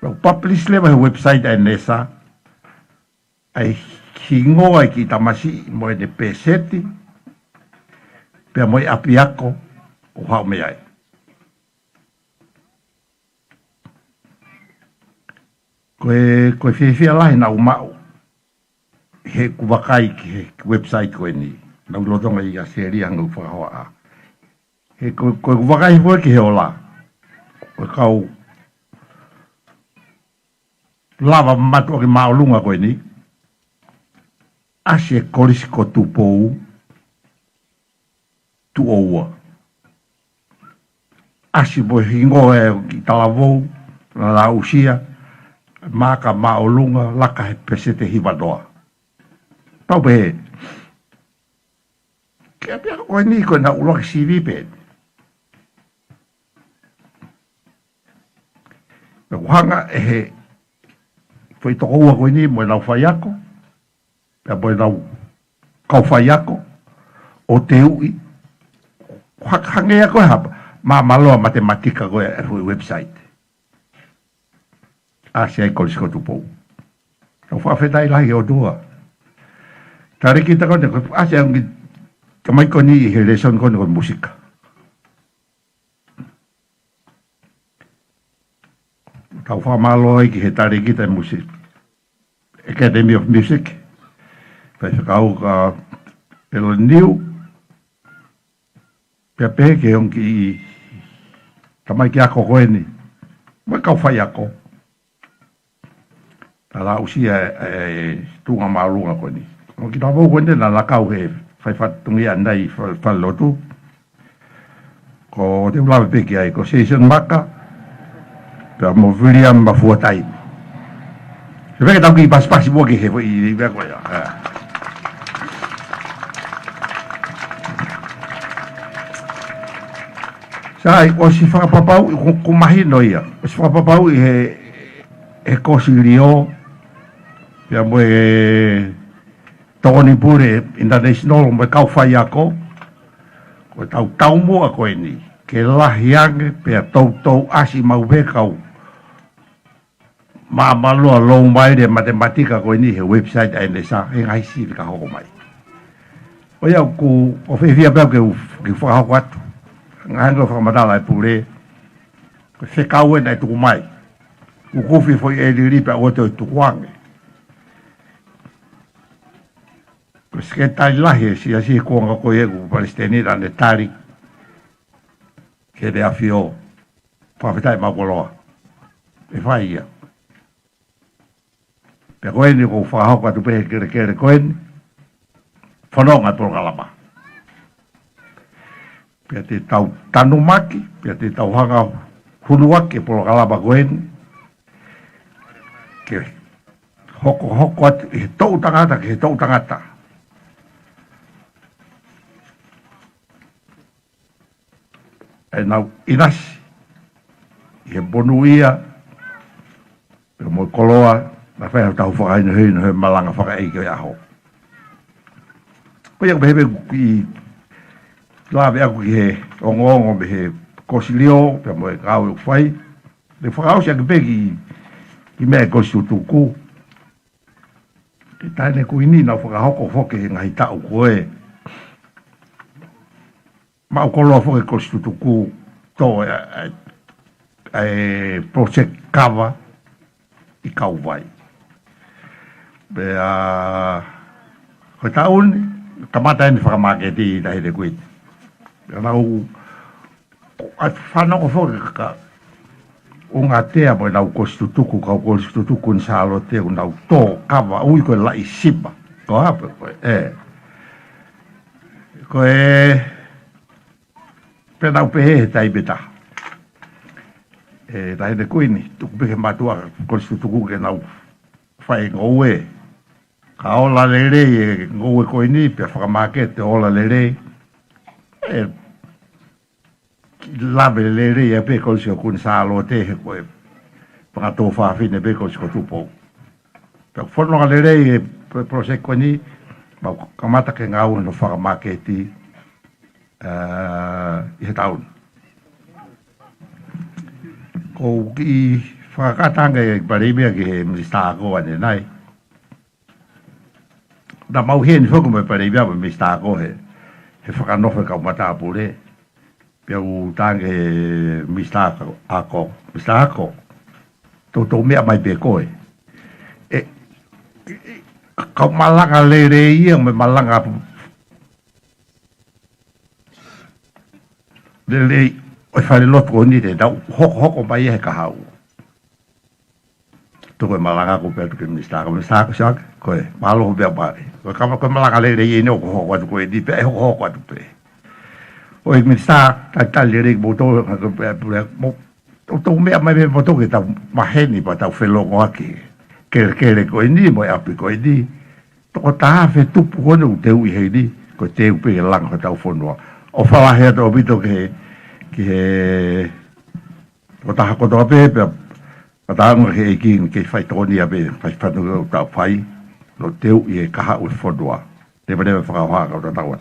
Pea ʻoku publish leva he website ʻa e NESA, ʻa e hingoa ʻo e kiʻi tamasiʻi mo ʻene peseti, pea mo e ʻapiako ʻoku haʻu mei ai. Ko e, ko e fiefia lahi naʻa ku maʻu heʻeku vakai ki he website ko eni. Naʻa ku lolotonga ʻi ʻAositelēlia hangē ko e fakahoa. He ko, ko ʻeku vakai foki ki he ola, ko e kau lava mātuʻaki māʻolunga ko eni, ʻasi e Kolisi ko Tupou, tuʻo ua. ʻAsi mo e hingoa ʻo e kiʻi talavou naʻa nau aʻusia, maaka māʻolunga, laka he peseti ʻe hivanoa. Pau pē he, ko e ʻapiako ko eni ko ʻenau ʻuluaki sivi pē. Pea ʻoku hanga ʻe he foʻi tokoua ko eni mo ʻenau faiako, pea mo ʻenau kau faiako, ʻo teuʻi, ha-, hangē ia ko e hā, māmāloa matematika ko e foʻi website. ʻAsi ai Kolisi ko Tupou. Naʻa ku fakafetaʻi lahi ki he ʻOtua. Talēkita ko eni, ko e ʻasi ange, tamai ko eni ʻi he lēsoni ko eni ko e musika. Kau fakamālō ai ki he talēkita musik, Academy of Music, Faifekau ka Pelo Niu, pea pehē ki he ongo kiʻi tamaiki ako ko eni, mo e kau faiako. Tala usia e tuʻunga māʻolunga ko eni. Mo e kiʻi tau ko eni naʻa na kau he fai fatongia nai fa-, falelotu. Ko te u lave pē ki ai, ko Season Maka, pea mo William Mafuatai. He peke tau kiʻi pasipasi mo ki he foʻi i vea ko ia. Sai, ʻosi fakapapauʻi, ko, ko mahino ia. ʻOsi fakapapauʻi he, he Kosilio, pea mo e Tokoni Pule International mo e kau faiako, ko e tau taumuʻa ko eni, ke lahi ange pea toutou ʻasi maʻu pē kau māmāloa lou mai le matematika ko eni he website ʻa e NESA, he ngaahi sivi ka hoko mai. ʻO ia ʻoku, ʻoku fiefia pē au ke u, ke u fakahoko atu. Ngaahi ange ʻo fakamatala e pule, ko e fekau ena ʻe tuku mai. Kukufi foʻi ʻe lili pea ʻoua toe tuku ange. Ko e sekelitali lahi e siasi he kuonga ko ia ʻoku palesiteni la ne tali ke le afio. Fakafetaʻi mau koloa. ʻE fai ia. Pea ko eni ʻoku ou fakahoko atu pē he kelekele ko eni. Fononga e polokalama. Pea te tau tanumaki, pea te tau hanga huluaki e polokalama ko eni. Ke hokohoko atu ʻi he toʻu tangata, ki he toʻu tangata. ʻE nau ʻinasi, ʻi he monūʻia, pea mo e koloa, naʻa fai hotau fakahinohino he malanga fakaʻeiki ʻo e ʻaho. Ko ia ʻoku pehē pē ʻoku kiʻi lave ʻaku ki he ongoongo mei he Kosilio, pea mo e ngāue ʻoku fai. Te u fakaʻosi ʻaki pē kiʻi, kiʻi meʻa e Kolisi Tutuku. Ki he Taʻahine Kuini naʻa nau fakahoko foki he ngaahi taʻu ko ē. Maʻu koloa foki e Kolisi Tutuku, tō e, e, e project kava ʻi Kauvai. Pea, ko e taʻu ni, kamata eni fakamāketi ʻi Taʻahine Kuini. Pea nau, ʻa e fanongo foki ka, ʻUngatea mo e nau Kolisi Tutuku, kau Kolisi Tutuku ni Sālote, ʻo nau tō kava ui ko e Laʻisipa. Ko hape, ko e, ē. Ko e, pea nau pehē he taimi ʻe taha. ʻE Taʻahine Kuini, tuku pē ki he mātuʻa Kolisi Tutuku ke nau fai ngoue. Ka ola lelei e ngoue ko eni, pea fakamāketi ola lelei. ʻE, lave lelei ia pē Kolisi ʻo Kuini Sālote he ko e fanga tuofāfine pē Kolisi ko Tupou. Pea fononga lelei e pro-, project ko eni, mau kamata ke ngāue hono fakamāketi, ā, ʻi he taʻu ni. Ko e kiʻi fakakātanga e Palēmia ki he Minisitā Ako ʻanenai. Naʻa mau ʻi heni foki mo e Palēmia mo e Minisitā Ako he, he fakanofo e kau matāpule. Pea u tangi he Minisitā Ako, Minisitā Ako. Toutou meʻa mai pē koe. ʻE, ʻe, ʻe, kau malanga lelei ia mo e malanga lelei ʻo e falelotu ko eni te tau hokohoko mai ia he kahaʻu. Tuku e malanga ko pea tuku e Minisitā, ko e Minisitā ko Siake, ko e mālō pea pare. Ko e kama ko e malanga lelei eni ʻoku hokohoko atu ko eni pea ʻe hokohoko atu pē. ʻOi e Minisitā, talitali lelei kimoutolu, ko e pea pule, mo, toutou meʻa mai pē moutolu ke tau maheni pea tau felōngoaki. Kelekele ko eni, mo e ʻapi ko eni. Tokotaha fetupu ko eni ʻoku teuʻi heni, ko e teu pē ke langa hotau fonua. ʻOfa lahi atu ʻaupito ki he, ki he tokotaha kotoa pē, pea fakatauange ki he ʻEiki ke fai tokoni ia pē, fai fanu ke tau fai, ʻo teuʻi e kahaʻu e fonua. Leveleva e fakaʻofa, kau tatau ā.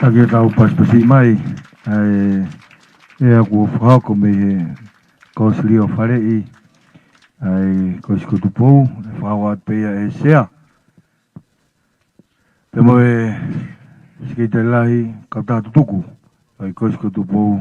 Taki ʻetau pasipasi mai, ʻa e, ʻa ia kuo fakahoko mei he Kosilio Faleʻi, ʻa e Kolisi ko Tupou, ʻe fakahoko atu pē ia ʻe Sea. Pea mo e Sekelitali Lahi, Kautaha Tutuku ʻo e Kolisi ko Tupou,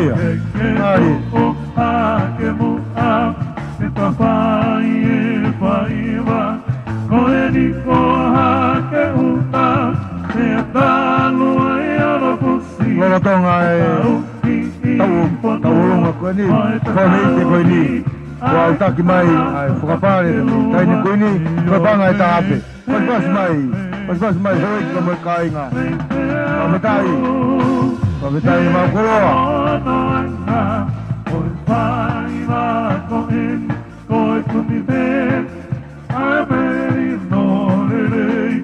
Ia. Mālie. Lolotonga e tau, tau ʻolunga ko eni, fakameʻite ko eni, kuo aʻutaki mai ʻa e fakapale taʻahine ko eni, ko e paʻanga ʻe taha afe. Pasipasi mai, pasipasi mai, hoi ka mo e kāinga. Fakafetaʻi, fakafetaʻi mau koloa. Ko e kupi pē ʻa e melino lelei.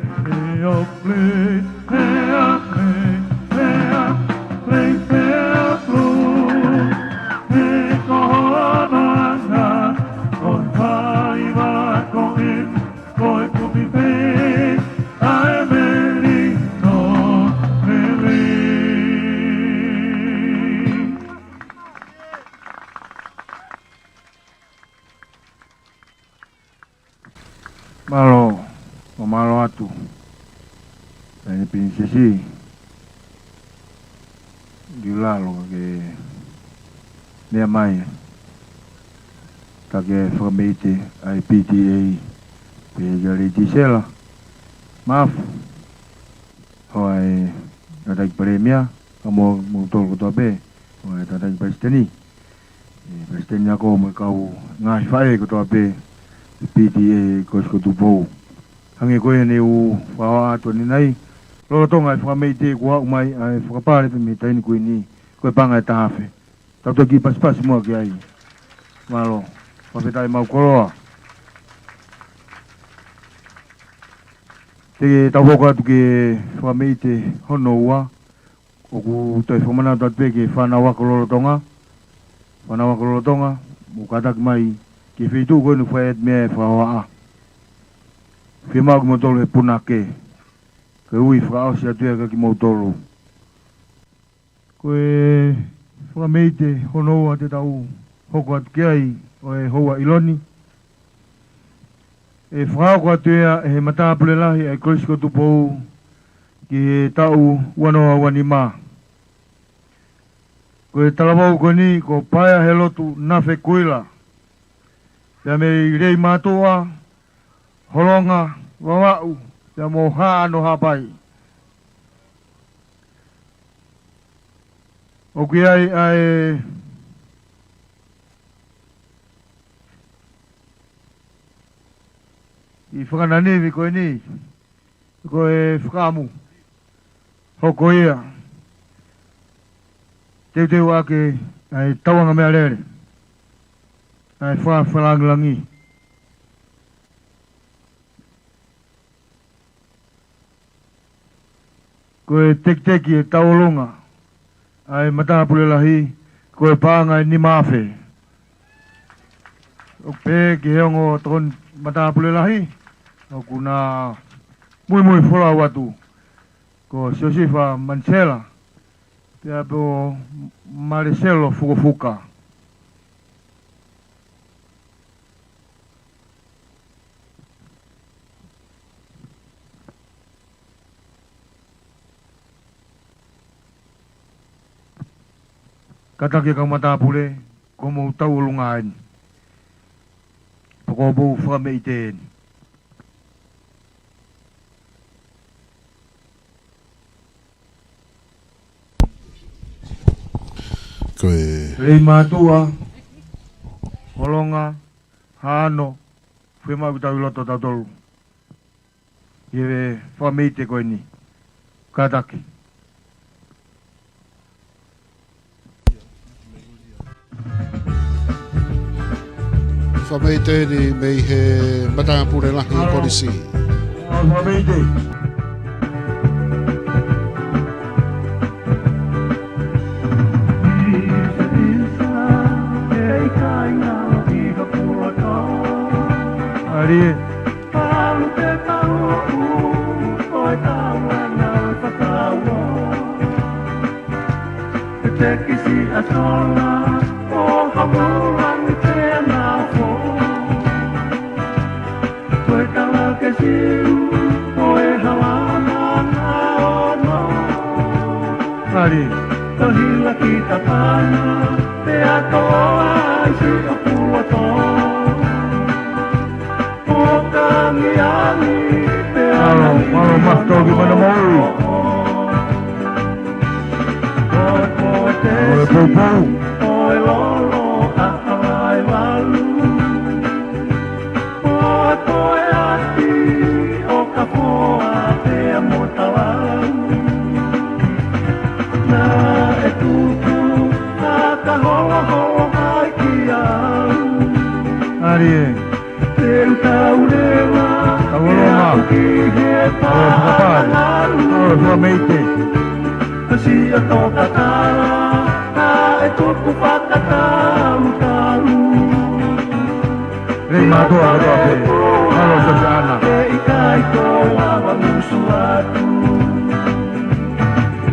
Mālō, ʻo mālō atu. ʻE Pilinisesi. Liulalo ke meʻa mai. Ka ke fakameʻite ʻa e P T A, pea kia Lady Sela. Mafu. Hoa e Tataki Palēmia, ka mo, mo tolu kotoa pē. Hoa e Tataki Palesiteni. ʻE Palesiteni ako mo e kau ngaahi faʻē kotoa pē, ʻe P T A Kolisi ko Tupou. Hangē ko ia ne u fakahā atu ʻanenai, lolotonga e fakameʻite kuo aʻu mai ʻa e fakapale pē mei he taʻahine ko eni, ko e paʻanga ʻe taha afe. Tau toki pasipasi muʻa ki ai. Mālō, fakafetaʻi mau koloa. Te tau hoko atu ki he fakameʻite hono ua, ʻoku toe fakamanatu atu pē ki he fānau ako lolotonga. Fānau ako lolotonga, mou kātaki mai ki he feituʻu ko eni ʻoku fai atu mei ai e fakahohaʻa. Fiemaʻu kimoutolu he punake, ke ui fakaʻosi atu ia kia kimoutolu. Ko e fakameʻite hono ua te tau hoko atu ki ai ʻo e houa ʻiloni. ʻE fakahoko atu ia ʻe he matāpule lahi ʻa e Kolisi ko Tupou ki he taʻu ua noa ua nima. Ko e talavou ko eni ko Paea he Lotu Nafe Kuila. Pea mei Leimātuʻa, Holonga, Vavaʻu, pea mo Haʻano Haʻapai. ʻOku ʻi ai ʻa e ʻi fakananivi ko eni, ko e fakaʻamu. Hoko ia. Teuteu ake ʻa e tauʻanga meʻalele. ʻA e fakafalangilangi. Ko e tekiteki e tauʻolunga ʻa e matāpule lahi, ko e paʻanga ʻe nima afe. ʻOku pehē ki he ongo tokoni matāpule lahi, ʻoku na muimui folau atu, ko Siosifa Manisela, pea pē ʻo Maleselo Fukofuka. Kātaki e kau matāpule, ko homou tauʻolunga eni. Pea ko homou fakameʻite eni. Ko e Leimātuʻa, Holonga, Haʻano, fiemaʻu ke tau ʻi loto tautolu. ʻI he fakameʻite ko eni. Kātaki. Fakameʻite eni mei he matāpule lahi ʻo e Kolisi. Fakameʻite. Mālie. Mālie. Tohila ki Tapana, pea toa ai si o puato. O kangiangi, pea Malo, malo, mato ki mana mau. Ko e poupou. Ko e lolo a Halaevalu. Ko e ʻati ʻo Kafoa pea mo Talau. Naʻe tuku fakaholoholoi ki au. Ari e. Te u tau leva. Tau leva. Ki he Tau leva, fakapale. Tau leva, fakameite. Kasi a toka tala, naʻe tuku fakatalutalu. Lei mātuʻa kotoa pē. Malo Sosiana. Ke ʻikai ko lava musu atu.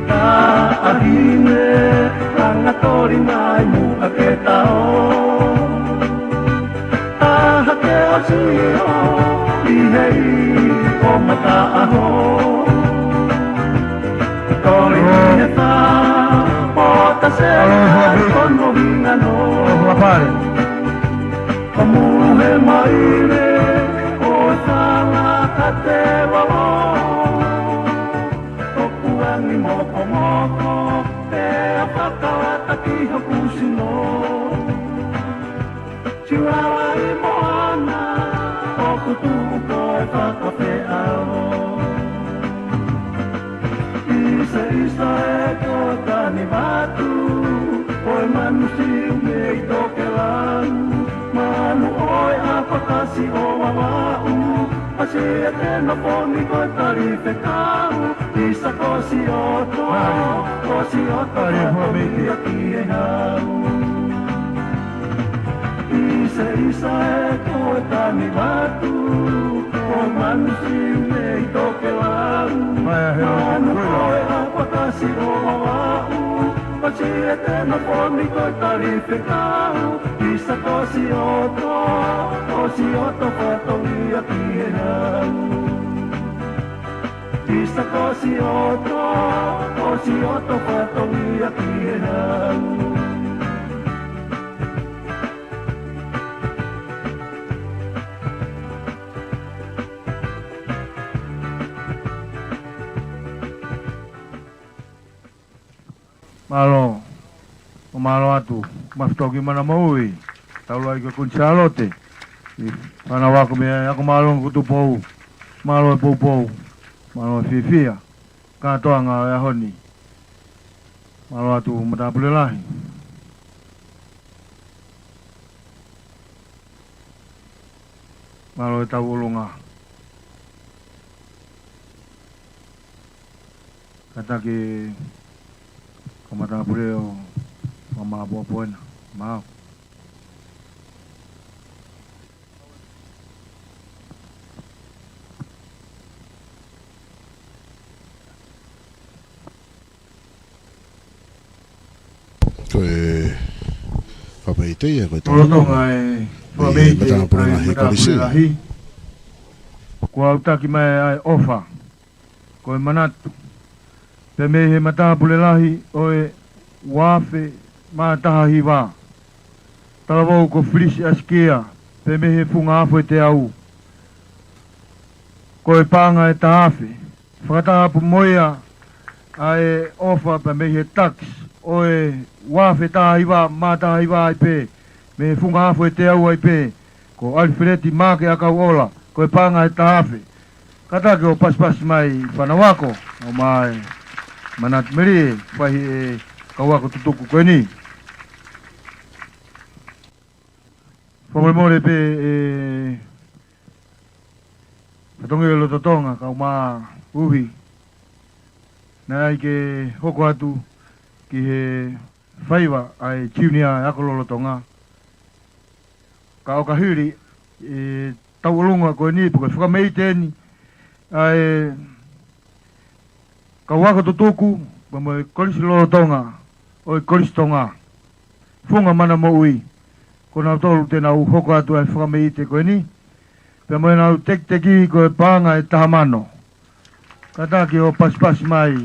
Taʻahine, langa toli mai muʻa ke tao. Taha ke ʻosi ʻo ʻi hei ʻo mataʻaho. Toli ʻi he fā, pō ta se ai kono hingano. Aloha pale. Ko mulu he maile, ʻo sala ka te valo. ʻOku angi mokomoko, pea fakalata ki hoku sino. Siuala ʻi moana, ʻoku tuʻu ko e fakafeʻao. ʻIsa, ʻisa e ko Tanivatu, ko e manu siu mei Tokelau. Manu ʻo e ʻapakasi ʻo Vavaʻu, ʻasi e tena poni ko e tali fekau. ʻIsa ko Sioto, ko Sioto, ko e pō mei ia ki he hau. ʻIsa, ʻisa e ko Tanivatu, ko e manu siu mei Tokelau. Manu ʻo e ʻapakasi ʻo Vavaʻu, ʻasi e tena poni ko e tali fekau. ʻIsa ko Sioto, ko Sioto fatongia ki he hau. ʻIsa ko Sioto, ko Sioto fatongia ki he hau. Malo, ʻo malo atu, mafi toki mana moʻui, taulai ke Kuini Sālote, ʻi Fanauʻi ako mei ai, ako mālō ko Tupou, malo e poupou, malo e fiefia, kātoanga e ʻaho ni, malo atu matāpule lahi, malo e tauʻolunga. Kātaki ko matāpule ʻo fakamāpuapuena. Mau. Ko e fakameʻite ia, ko e tau. Lolotonga e fakameʻite matāpule lahi, kolisi. Kuo ʻautaki mai ʻa e ʻofa. Ko e manatu. Pea mei he matāpule lahi ʻo e ua afe mā taha hiva. Talavou ko Filisi ʻAsikia, pea mei he Funga Afo ʻe Teau. Ko e paʻanga ʻe taha afe. Fakataha pē mo ia ʻa e ʻofa pea mei he tax ʻo e ua afe taha hiva mā taha hiva ai pē, mei he Funga Afo ʻe Teau ai pē, ko ʻAlifeleti Maake ʻAkauʻola, ko e paʻanga ʻe taha afe. Kātaki ʻo pasipasi mai Fanauʻi ako, ʻo mai manatu melie, fai e kau ako tutuku ko eni. Fakamolemole pē e fatongia lolotonga, kau mā uhi. Naʻe ʻai ke hoko atu ki he faiva ʻa e junior ako lolotonga. Ka ʻo ka hili e tauʻolunga ko eni pe ko e fakameʻite eni ʻa e kau ako tutuku, pea mo e kolisi lolotonga, ʻo e Kolisi Tonga. Funga Mana Moʻui, ko nautolu te nau hoko atu ʻa e fakameʻite ko eni, pea mo ʻenau tekiteki ko e paʻanga ʻe taha mano. Kātaki ʻo pasipasi mai.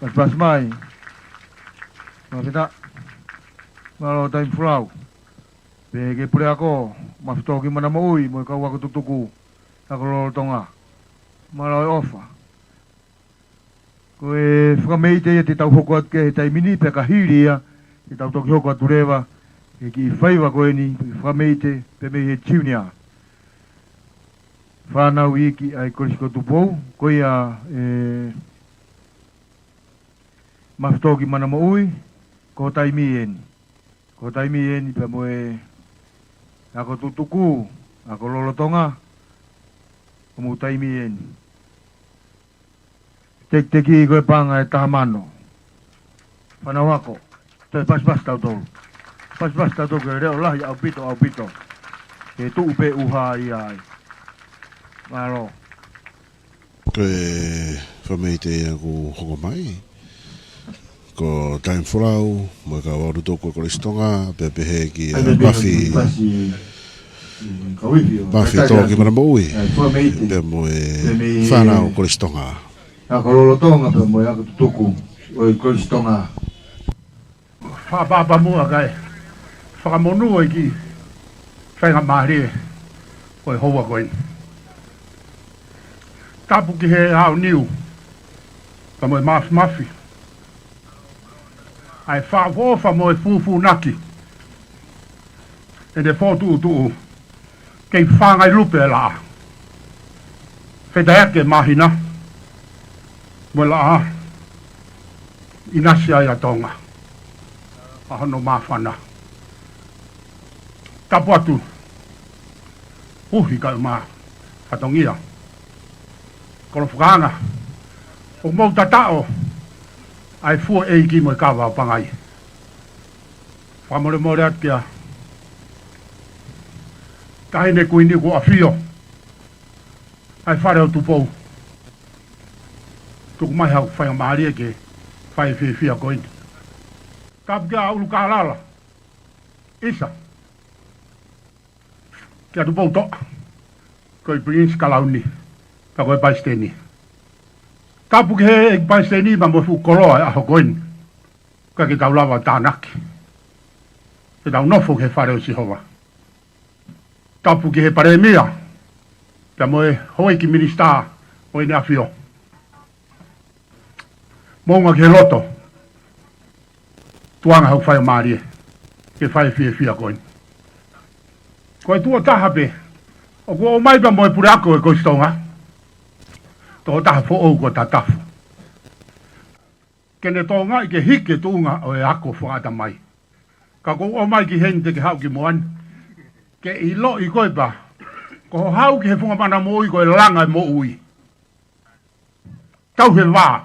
Pasipasi mai. Mālō Pita. Mālō Taimi Folau. Pehē ki he Puleako, Mafi Toki Mana Moʻui, mo e kau ako tutuku, ako lolotonga. Mālō e ʻofa. Ko e fakameite ia te tau hoko atu ki he taimi ni, pea ka hili ia, te tau toki hoko atu leva, he kiʻi faiva ko eni, fakameite, pea mei he junior. Fānau iiki ʻa e Kolisi ko Tupou, ko ia, ē, Mafi Toki Mana Moʻui, ko e taimi eni. Ko e taimi eni pea mo e ako tutuku, ako lolotonga, ko e taimi eni. Tekiteki ko e paʻanga ʻe taha mano. Fānau ako, toe pasipasi tautolu. Pasipasi tautolu ki he leʻo lahi ʻaupito, ʻaupito. Ke tuʻu pē ʻuha ia ai. Mālō. Ko e fakameite ia kuo hoko mai, ko Taimi Folau, mo e kau ako tutuku ʻa e Kolisi Tonga, pea pehē ki he Mafi, Mafi Toki Mana Moʻui, pea mo e fānau Kolisi Tonga. Ako lolotonga pea mo e ako tutuku ʻo e Kolisi Tonga. Fakaʻapaʻapa muʻa kae fakamonū ʻa e kiʻi faingamālie ko e houa ko eni. Tapu ki he aoniu, pea mo e mafimafi, ʻa e fakaʻofoʻofa mo e fūfūnaki, ʻene fokotuʻutuʻu, kei fāngai lupe e laʻā. Fetaiaki e māhina mo e laʻā ʻinasi ai ʻa Tonga ʻa hono māfana. Tapu atu, uhi kae ʻumaʻā fatongia. Kolo Fakaanga, ʻoku mou tataʻo ʻa e fua ʻeiki mo e kava ʻo Pangai. Fakamolemole atu kia Taʻahine Kuini kuo ʻafio ʻa e Fale ʻo Tupou. Tuku mai haʻaku faingamālie ke fai e fiefia ko eni. Tapu kia ʻUlukālala, ʻisa, kia Tupoutoʻa, ko e Pilinisi Kalauni, pea ko e Palesiteni. Tapu ki he ʻEiki Palesiteni pea mo e fuʻu koloa ʻo e ʻaho ko eni. Ka ke tau lava tānaki, ke tau nofo ki he Fale ʻo Sihova. Tapu ki he Palēmia, pea mo e houʻeiki minisitā ʻo ʻEne ʻAfio. Moʻunga ki he loto, tuku ange haʻaku faingamālie ke fai e fiefia ko eni. Ko e tuʻo taha pē ʻoku ʻomai pea mo e Puleako ʻo e Kolisi Tonga, tuʻo taha foʻou ko Tatafu. Ke ne tokangaʻi ke hiki e tuʻunga ʻo e ako fakaʻatamai. Ka ʻoku ou ʻomai ki heni te ke haʻu ki muʻa ni, ke ʻiloʻi koe pea ko hoʻo haʻu ki he funga mana moʻui ko e langa e moʻui. Tauhi e vā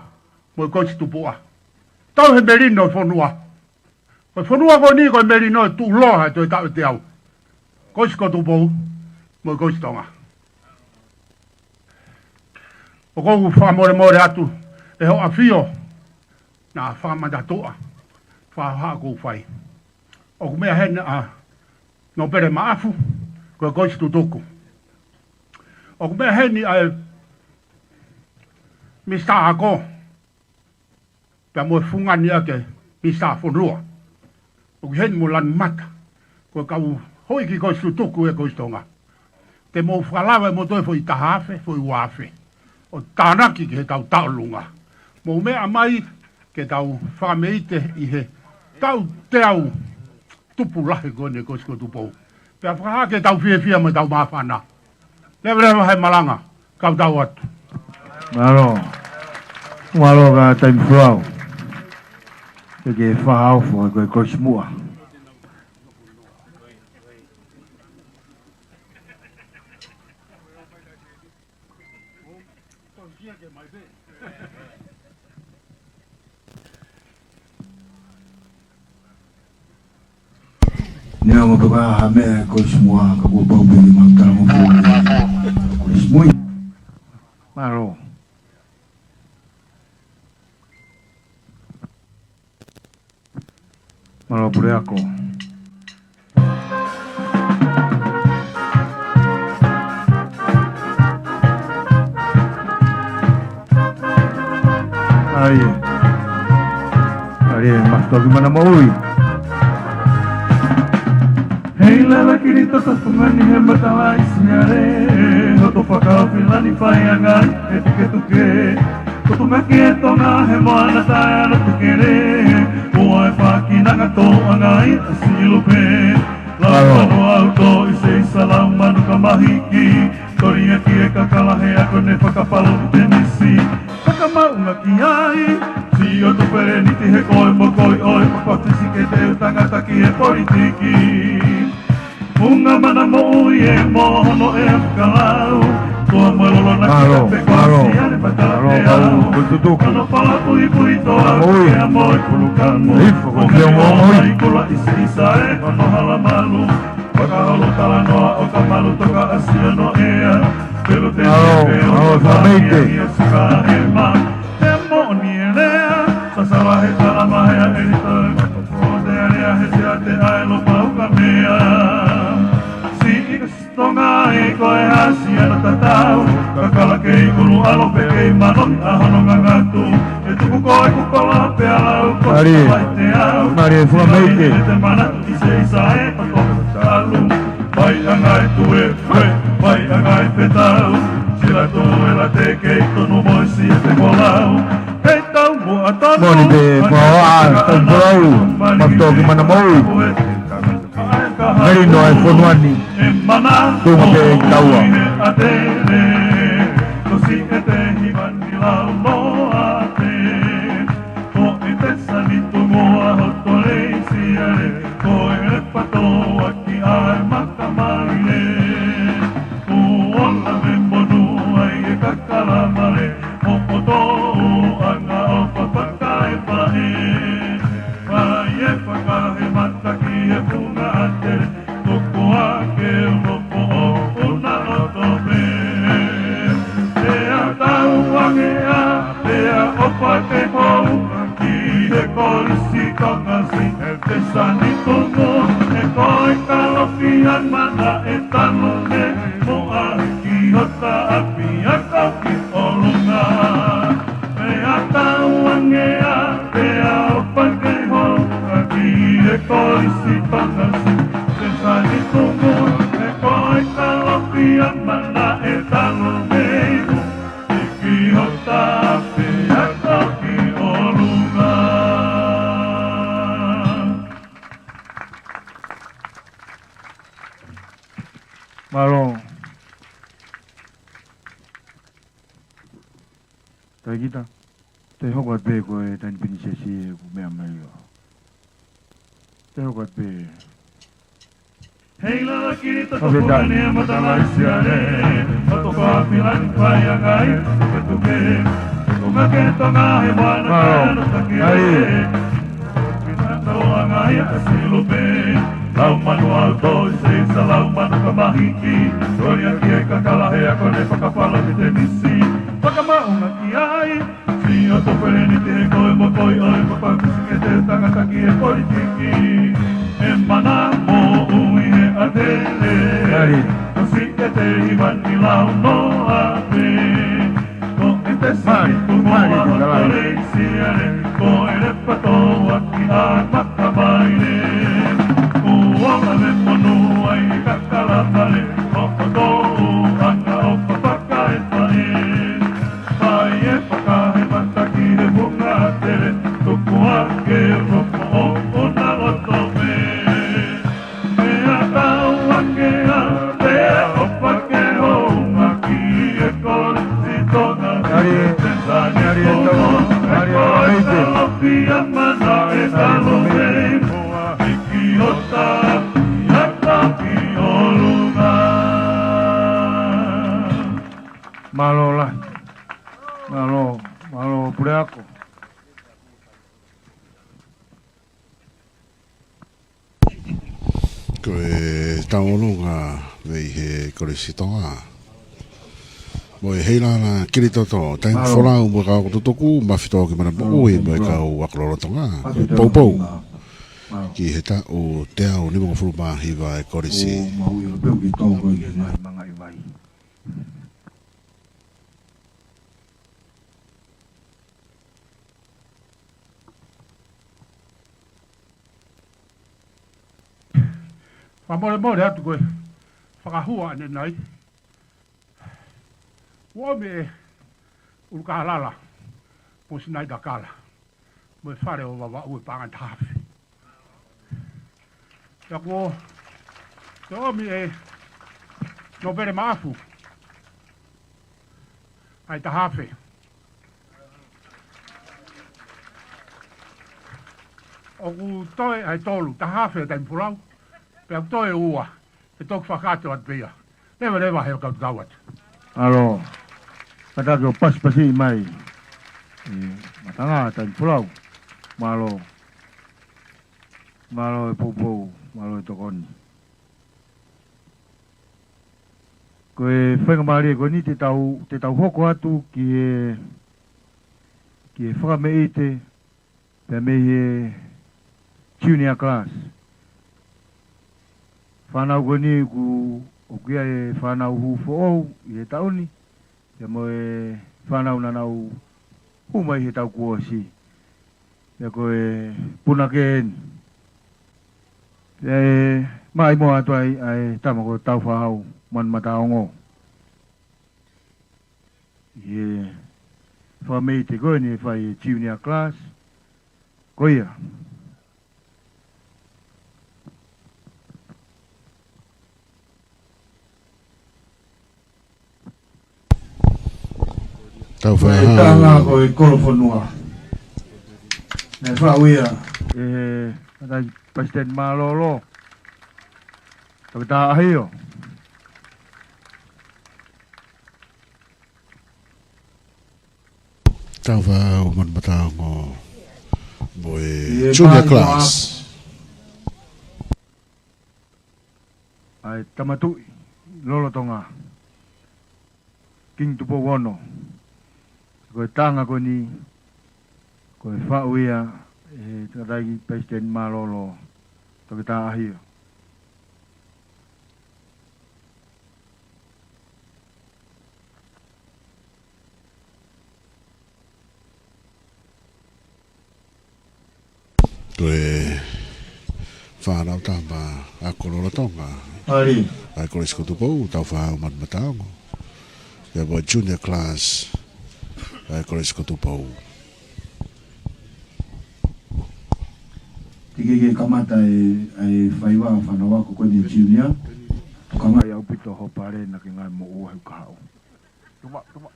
mo e kolisi tupuʻa. Tauhi e melino e fonua. Ko e fonua ko eni ko e melino ʻe tuʻuloa he toe taʻu ʻe teau. Kolisi ko Tupou mo e Kolisi Tonga. ʻOku ou fakamolemole atu ʻe hoʻo ʻAfio, naʻa fakamatatuʻa, fakahaʻa ʻoku ou fai. ʻOku meʻa heni ʻa Nōpele Maʻafu, ko e Kolisi Tutuku. ʻOku meʻa heni ʻa e Minisitā Ako, pea mo e fungani ʻa e Minisitā Fonua. ʻOku heni mo Lanumata, ko e kau houʻeiki Kolisi Tutuku ʻo e Kolisi Tonga. Te mou fakalava ʻe moutolu e foʻi taha afe, foʻi ua afe, ʻo tānaki ki he taʻu taʻolunga. Mou meʻa mai ke tau fakameite ʻi he taʻu teau tupu lahi ko eni e Kolisi ko Tupou. Pea fakahā ke tau fiefia mo tau māfana. Leveleva he malanga, kau tau atu. Mālō. Mālō ka Taimi Folau. Ke ke fakaofo ko e Kolisi Muʻa. Neongo pē ko e hā e meʻa e Kolisi Muʻa ka kuo pau pē ke mau talangofua ki he Kolisi Mui. Mālō. Mālō Puleako. ʻAi. ʻAi. ʻE Mafitoki Mana Moʻui. Hei lala kiri toto fungani he matalaʻi siale, hoto fakaofilani faiangai, he tuketuke. Ko Tumaki e Tonga he moana tae ana tukele, ua e fakinanga tōʻangai a silupe. Lau manu au tō i se isa lau manu ka mahiki, tori aki e kakala he ako ne fakapalo tenisi. Fakamaʻunga ki ai, si o tu pereniti he koe mo koi ʻoe papatisi ke te u tangata ki he politiki. Unga mana moʻui e mo hono e fakalau. Tua mo lolo na ki Malo, a pe malo, kosi ane patala malo, te au. Kau tutuku. Kano pala pui pui to a Moʻui. Ke a moʻui pulukamu. Ifo, ko Onga te o moʻui. Mai kula isi isa e hono hala malu. Fakaholo talanoa ʻo ka malu toka ʻasi ʻa Noea. Pelu te Alo, alo, Fameite. Ia suka e ma. He moʻoni e lea, sasala he tala mahe a Elita. Ko te alea he sia te ae lo pau ka mea. Si ika si Tonga e ko e hasi ana tatau. Kakala kei ulu alo pe kei mano a hono ngangatu. E tuku ko e kukola pe alau ko Mari. Te au. Mari, e Fameite. Te mana Ki se isa e pato talu, pai angai tue, pai angai petau, sila tu e la te kei tonu mo e si e te kolau, kei tau mo a tonu, Moni pe paoa, tau kolau, Mafitoki Mana Moʻui. Meri no e fonuani, e mana, tunga pe taua. Ko si e te hiva ni lau no a te. Ko e te sani tumu a hoto lei siale, ko e le patoa ki a e makamaile. Kuo la me monu ai e kakala male, mo koto anga o papaka e pae. Mai e paka he mata ki e funga atele, Toko ake loko o una loto me. Pea tau ange a, pea o pake hou, ki he kolisi Tonga si, he te sani tumu, he ko e kalofi a mana e tanu me, mo a ki hota api a kau ki olunga. Pea tau ange a, pea o pake hou, a ki he kolisi Tonga si, he sani tumu, he ko e kalofi a mana e tanu mei mu, i ki hota pea kau ki olunga. Malo. Taikita, te hoko atu pē ko e taimi pinisesi ʻoku meʻa mai ʻo. Te hoko atu pē. Hei lala kiri toto fungani e matalaʻi siale, mato fafilani fai angai, tuketuke. Tunga ke Tonga he moana, Malo. Tae ana takele. Ai. Pina tau angai a silupe. Lau manu au tō i se isa lau manu ka mahiki. Tori aki e kakala he ako ne fakapala ki te misi. Fakamaʻunga ki ai. Si o to pereniti he koe mo koi ʻoe papatisi ke te tangata ki he politiki. E mana moʻui he atele. Ari. Ko si e te hiva ni lau no a pe. Ko e te sani tumu a hoto lei siale, ko e le patoa ki a makamaile. Kuo la me monu ai e kakala male, o koto anga o papaka e pae. Pai e paka he mata ki he funga atele, tuku ake loko o una loto me. Pea tau ange a, pea o pake hou, a ki he kolisi Tonga si, Ari, he te sani Ari, tumu, Ari, he ko e Ari, kalofi a mana e tanu mei mu, i ki hota api a kau ki olunga. Malo lahi. Malo, malo puleako. Ko e tauʻolunga mei he Kolisi Tonga. Mo e Heilala Kilitoto, Taimi Folau mo e kau ako tutuku, Mafitoki Mana Moʻui mo e kau ako lolotonga, ko e poupou ki he taʻu teau nimangofulu mā hiva e Kolisi. Fakamolemole atu ko e fakahua ʻanenai. ʻOmi ʻe ʻUlukālala mo Sinaitakala mo e fale ʻo Vavaʻu e paʻanga ʻe taha afe. Pea kuo toe ʻomi ʻe Nōpele Maʻafu ʻa e taha afe. ʻOku toe ʻa e tolu, taha afe ʻa Taimi Folau. Pea ʻoku toe ʻe ua, ʻe toki fakakakato atu pē ia. Leveleva he kau tau atu. ʻAlo, kātaki ʻo pasipasi mai. ʻE, Matanga, Taimi Folau. Mālō. Mālō e poupou, mālō e tokoni. Ko e faingamālie ko eni te tau, te tau hoko atu ki he, ki he fakameʻite, pea mei he junior class. Fānau ko eni ʻoku, ʻoku ʻi ai e fānau hū foʻou ʻi he taʻu ni, pea mo e fānau naʻa nau hū mai he taʻu kuo ʻosi. Pea ko e punake eni. Pea ʻe maʻimoa atu ai ʻa e tama ko Tāufaʻāhau Manumataongo ʻi he fakameʻite ko eni ʻe fai e junior class. Ko ia. Tāufaʻāhau. Ko e tanga ko e kolofonua. Naʻe faʻu ia ʻe he Tangataʻeiki Palesiteni Mālōlō, Toketā ʻAhio. Tāufaʻāhau Manumataongo mo e junior class. ʻA e Tama Tuʻi lolotonga, Kingi Tupou Ono. Ko e tanga ko eni, ko e faʻu ia ʻe he Tangataʻeiki Palesiteni Mālōlō, Toketā ʻAhio. Ko e fānau tama ako lolotonga ʻa e Kolisi ko Tupou, Tāufaʻāhau Manumataongo. Pea mo e junior class ʻa e Kolisi ko Tupou. Teʻeki ke kamata e, e faiva fānau ako ko eni junior. Kamata ʻaupito hoʻo pale naʻa ke ngāue mo ua he kahaʻu. Tuma, tuma.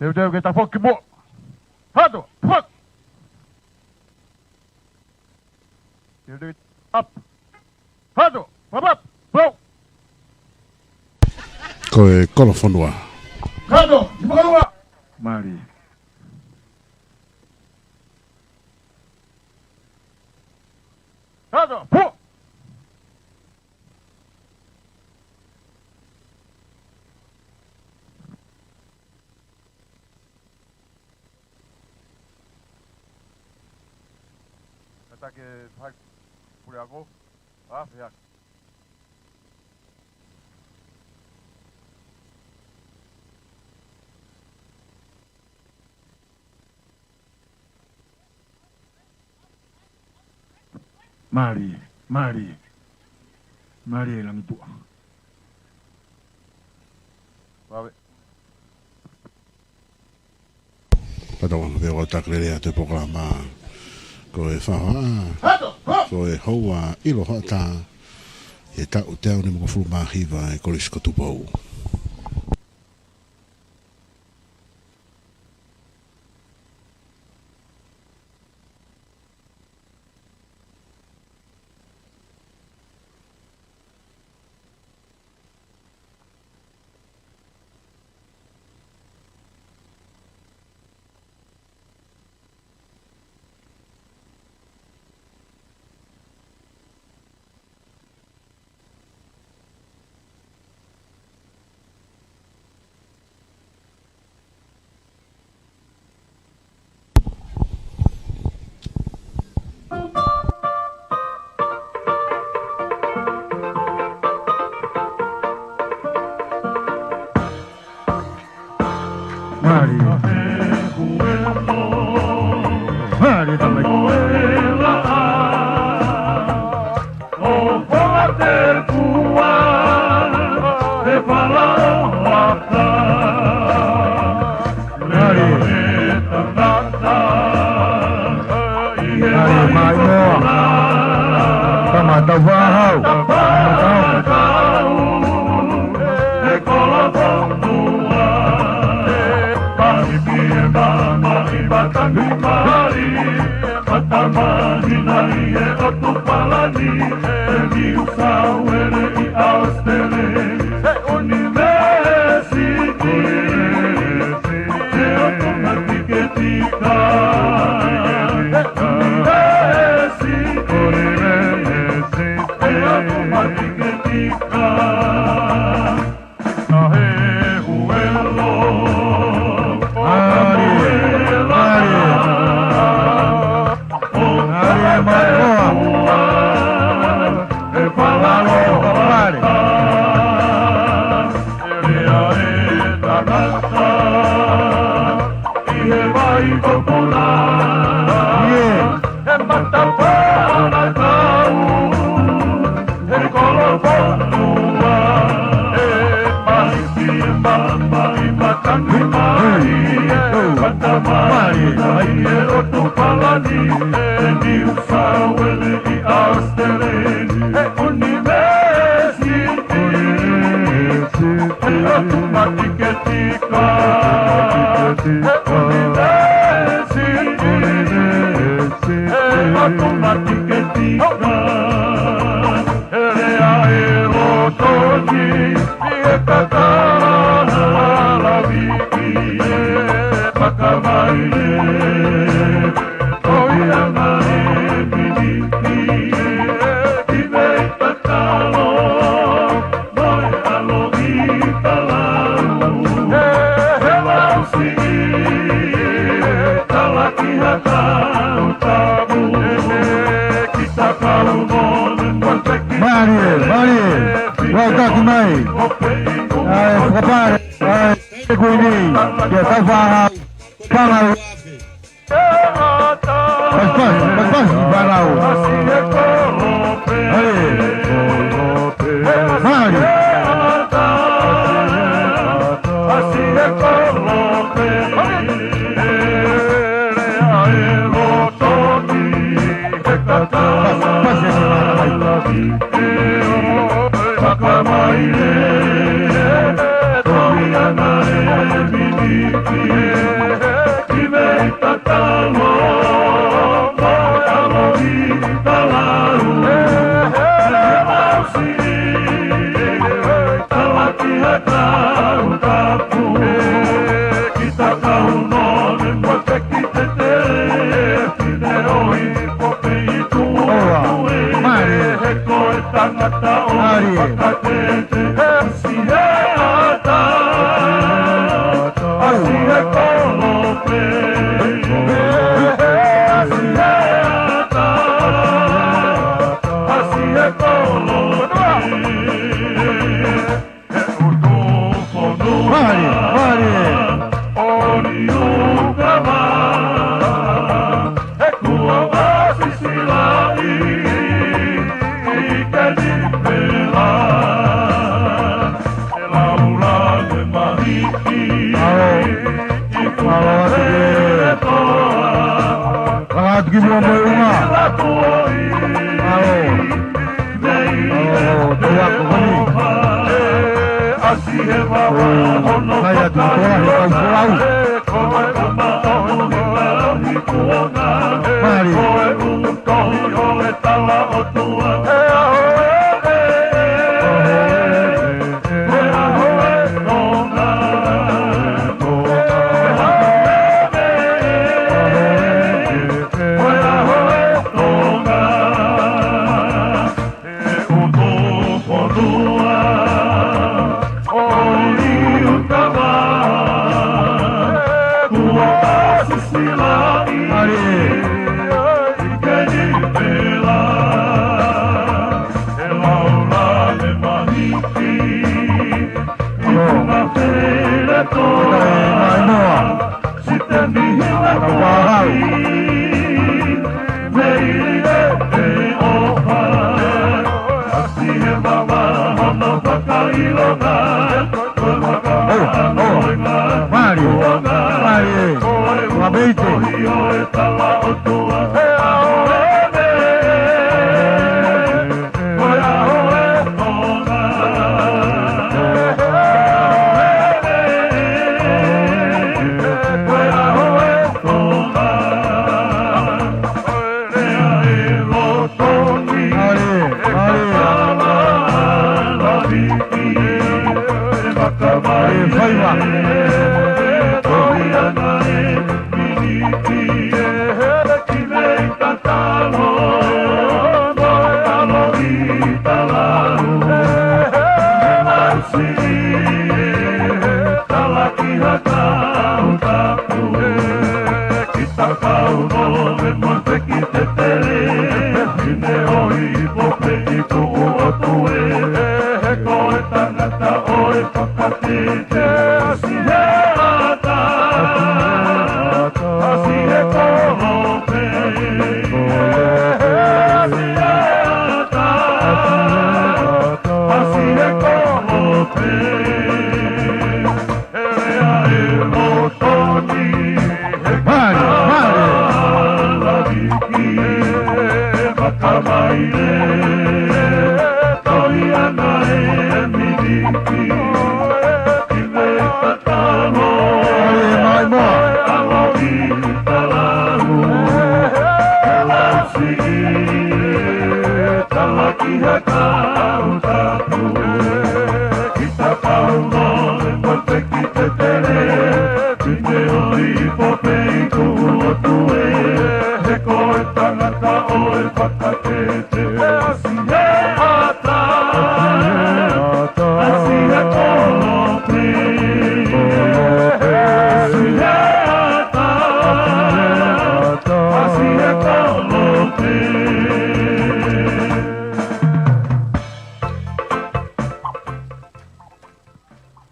Teuteu ke tafoki mo. Hato, fuck. Teuteu up. Hato, pap, pap, blow. Ko e kolofonua. Hato, sipakalua. Mālie. Hato, pu. Kātaki e fai puleako. ʻA, fea. Mālie, mālie. Mālie Langituʻa. Vave. Pea tau anga pē ʻo takelele atu e polokalama ko e faʻahoa, ko e houa ʻilo hoʻatā ʻi he taʻu teau nimangofulu mā hiva ʻa e Kolisi ko Tupou. ʻAi moa. Tama tau fāhau. Tama tau. Mālie, mālie. Lau taki mai. ʻAi, fakapale. ʻAi, e kuini. Ia tau fāhau. Fāhau. Pas, pas, pas, pas, fāhau. ʻAi. Mālie. Mālie, mālie. Atu ki muʻa mo e uma. ʻAo. ʻAo, tau ako koni. ʻO, kai atu ki toa, he kau folau. Mālie. Faiva.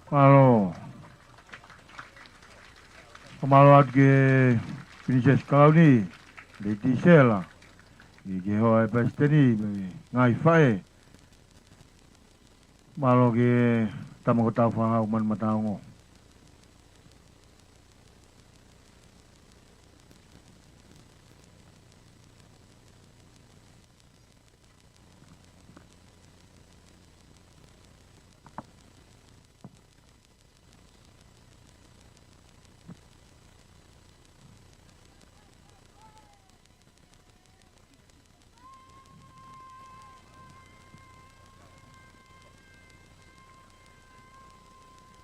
Mālō. Fakamālō atu ki he Pilinisesi Kalauni, Lady Sela, ʻi he hoa e palesiteni, mo e ngaahi faʻē. Mālō ki he tama ko Tāufaʻāhau Manumataongo.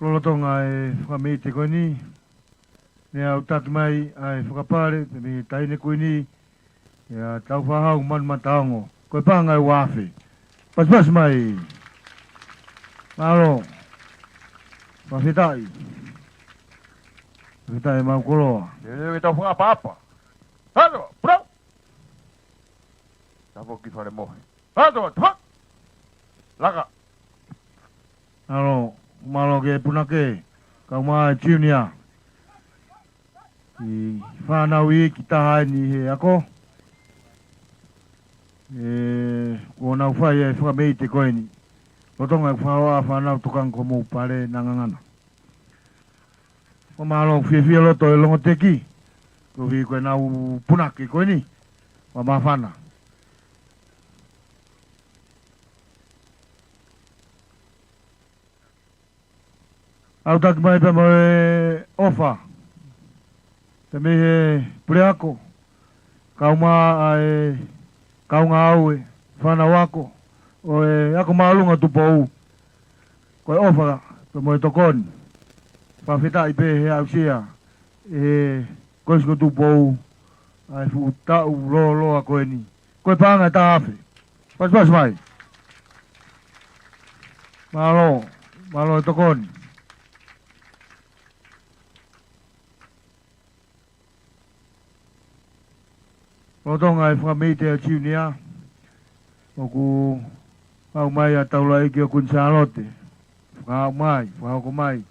Lolotonga e fakameʻite ko eni, ne aʻutaki mai ʻa e fakapale, pea mei he taʻahine kuini, ʻa Tāufaʻāhau Manumataongo. Ko e paʻanga ʻe ua afe. Pasipasi mai. Mālō. Fakafetaʻi. Fakafetaʻi mau koloa. Lelei ke tau fakaʻapaʻapa. Halo, bro. Tau foki ki fale mohe. Halo, tau. Laka. Mālō, mālō ki he punake, kau mai Junior. ʻI he fānau iiki taha eni he ako. ʻE, kuo nau fai e fakameʻite ko eni. Lolotonga e fakahoa fānau tokanga ko homou pale na ngangana. Fakamālō fiefia loto e Longoteki. Koeʻuhi ko ʻenau punake ko eni. Fakamāfana. ʻAutaki mai pea mo e ʻofa. Pea mei he puleako. Kau mai ʻa e kaungāue. Fānau ako. ʻO e ako māʻolunga Tupou. Ko e ʻofa. Pea mo e tokoni. Fakafetaʻi pē he aʻusia. ʻE Kolisi ko Tupou, ʻa e fuʻu taʻu lōloa ko eni. Ko e paʻanga ʻe taha afe. Pasipasi mai. Mālō, mālō e tokoni. Lolotonga e fakameʻite ʻa Junior, ʻoku haʻu mai ʻa Taulaʻeiki ʻo Kuini Sālote. Fakahaʻu mai, fakahoko mai.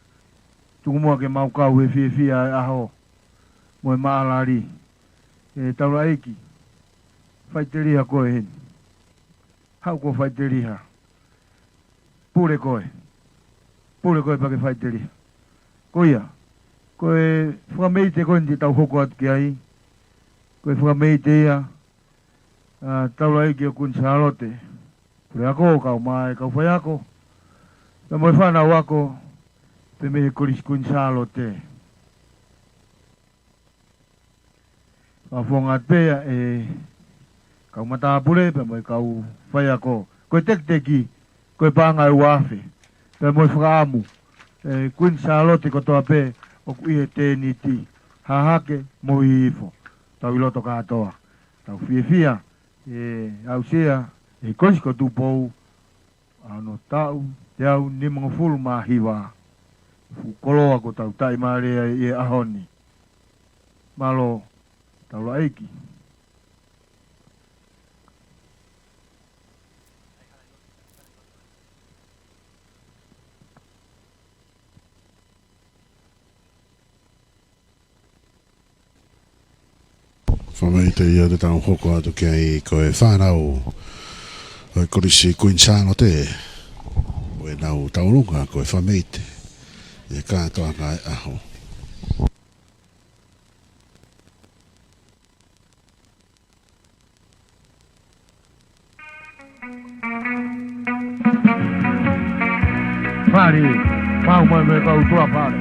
Tuku muʻa ke mau kau he fiefia e ʻaho. Mo e maʻalali. ʻE Taulaʻeiki. Faʻiteliha koe heni. Haʻu koe faʻiteliha. Pule koe. Pule koe pea ke faʻiteliha. Ko ia. Ko e fakameʻite ko eni te tau hoko atu ki ai. Ko e fakameʻite ia. ʻA Taulaʻeiki ʻo Kuini Sālote. Puleako, kau mai, kau faiako. Pea mo e fānau ako. Pea mei he Kolisi Kuini Sālote. Fakafofonga atu pē ia e kau matāpule, pea mo e kau faiako. Ko e tekiteki, ko e paʻanga ʻe ua afe. Pea mo e fakaʻamu. ʻe Kuini Sālote kotoa pē ʻoku ʻi he tēniti, Hahake mo Hihifo. Tau ʻi loto kātoa. Tau fiefia ʻe aʻusia ʻe he Kolisi ko Tupou ʻa hono taʻu teau nimangofulu mā hiva. Fuʻu koloa kuo tau taʻimālie ai ʻi he ʻaho ni. Mālō, taulaʻeiki. Fakamolemole ia te tau hoko atu ki ai, ko e fānau ʻo e Kolisi Kuini Sālote, ʻo ʻenau tauʻolunga ko e fakamolemole ʻi he kātoanga ʻo e ʻaho. Fale, mau mai mei he kau tua fale.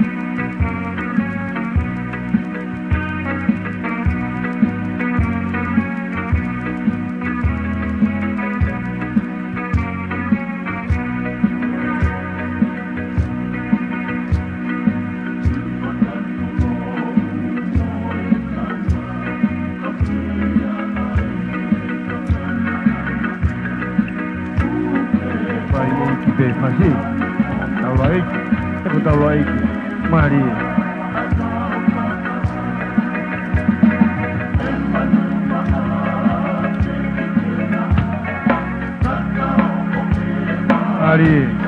Fai ʻeiki pē fasi. Taulaʻeiki. Teko taulaʻeiki. Mālie. Mālie.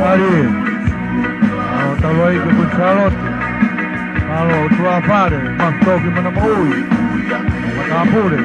Mālie. ʻA, taulaʻeiki Kuini Sālote. Mālō, ʻOtua Fale, Mafitoki Manamoʻui. Matāpule.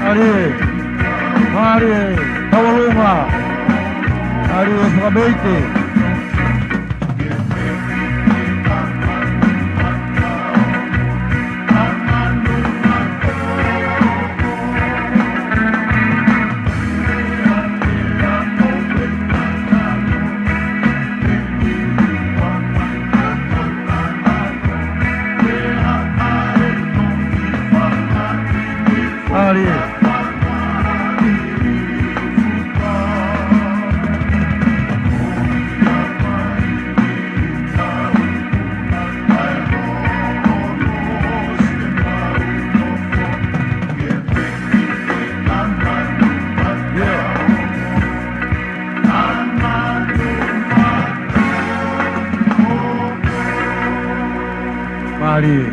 Mālie, mālie, tauʻolunga. Mālie, fakamolemole. Mālie. Mālie.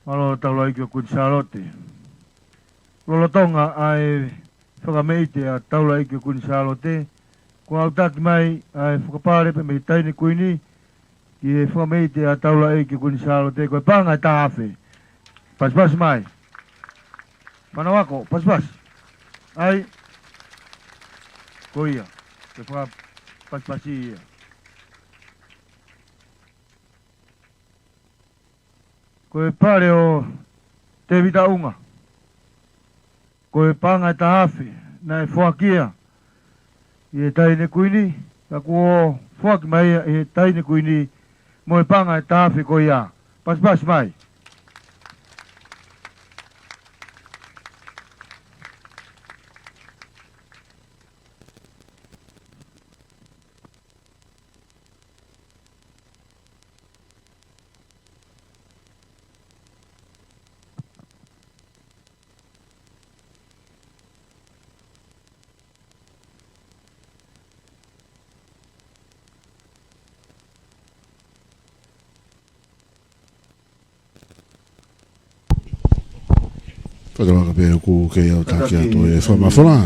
Mālō taulaʻeiki ʻo Kuini Sālote. Lolotonga ʻa e fakamolemole ʻa taulaʻeiki ʻo Kuini Sālote, kuo ʻautati mai ʻa e fakapale pē mei he Taʻahine Kuini ki he fakamolemole ʻa taulaʻeiki ʻo Kuini Sālote, ko e paʻanga ʻe taha afe. Pasipasi mai. Fānau ako, pasipasi. ʻAi. Ko ia. Ke fakapasipasi ia. Ko e pale ʻo Tēvita ʻUnga. Ko e paʻanga ʻe taha afe naʻe foaki ia ʻi he Taʻahine Kuini, ka kuo foaki mai ia ʻe he Taʻahine Kuini mo e paʻanga ʻe taha afe ko ia. Pasipasi mai. Fakatauange pē ʻoku kei ʻaonga atu e fakamafola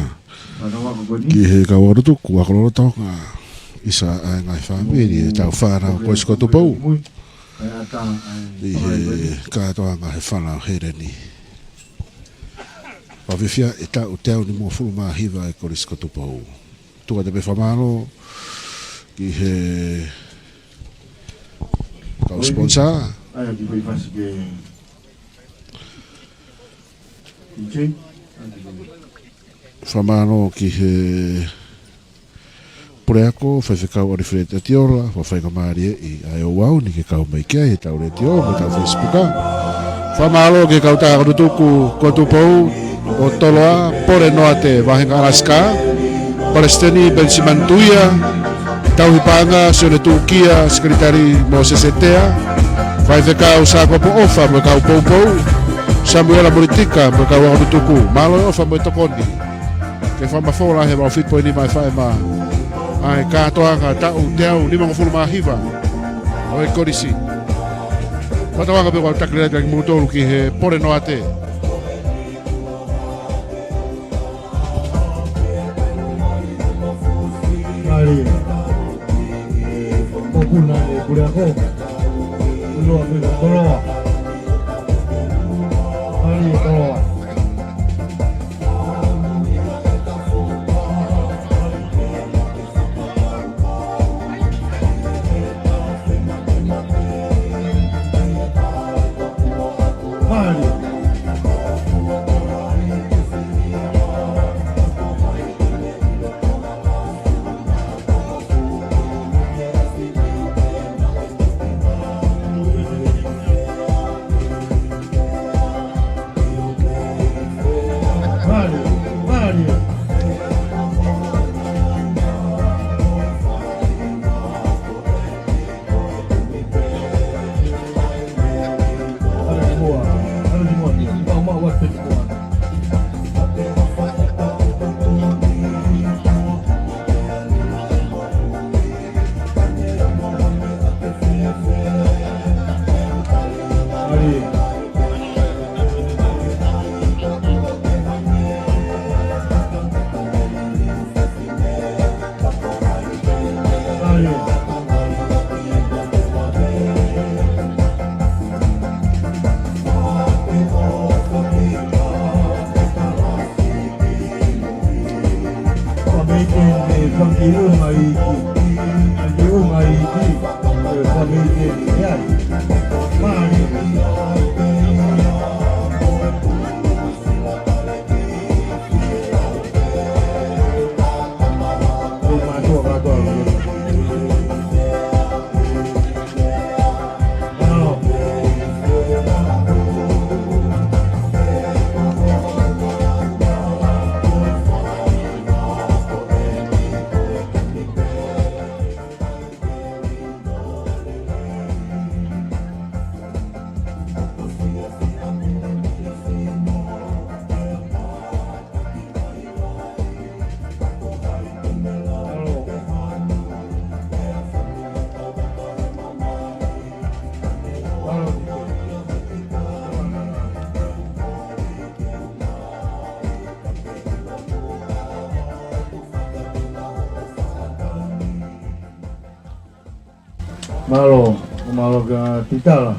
ki he kau ako tutuku, ako lolotonga, ʻisa ʻa e ngaahi fāmili ʻetau fānau Kolisi ko Tupou ʻi he kātoanga he fānau Heleni. Fakafiefia e taʻu teau nimangofulu mā hiva ʻa e Kolisi ko Tupou. Tuku atu pē fakamālō ki he kau sponsor. Fakamālō ki he puleako, Faifekau ʻAlifeleti ʻAtiola, fakafaingamālieʻi ʻa e ouau ni ke kau mai ki ai heʻetau letiō mo ʻetau Facebook. Fakamālō ki he kau ako tutuku ko Tupou, ʻo Toloa, Pole Noate, Vahenga Alaska, Palesiteni Penisimani Tuia, Tauhi Paʻanga Sione Tukia, Sekelitali Mōsese Tea, Faifekau Sākopo ʻOfa mo e kau poupou, Samuela Molitika mo e kau ako tutuku, mālō e ʻofa mo e tokoni ke fakamafola he valu fitu poini nima F M ʻa e kātoanga taʻu teau nimangofulu mā hiva ʻo e Kolisi. Fakatauange pē ʻoku ou taki lelei atu kimoutolu ki he Pole Noate. Mālie. Ko Puna e puleako. Loa pē ko Toloa. Mālie Toloa. Mālō, mālō kia Pitala.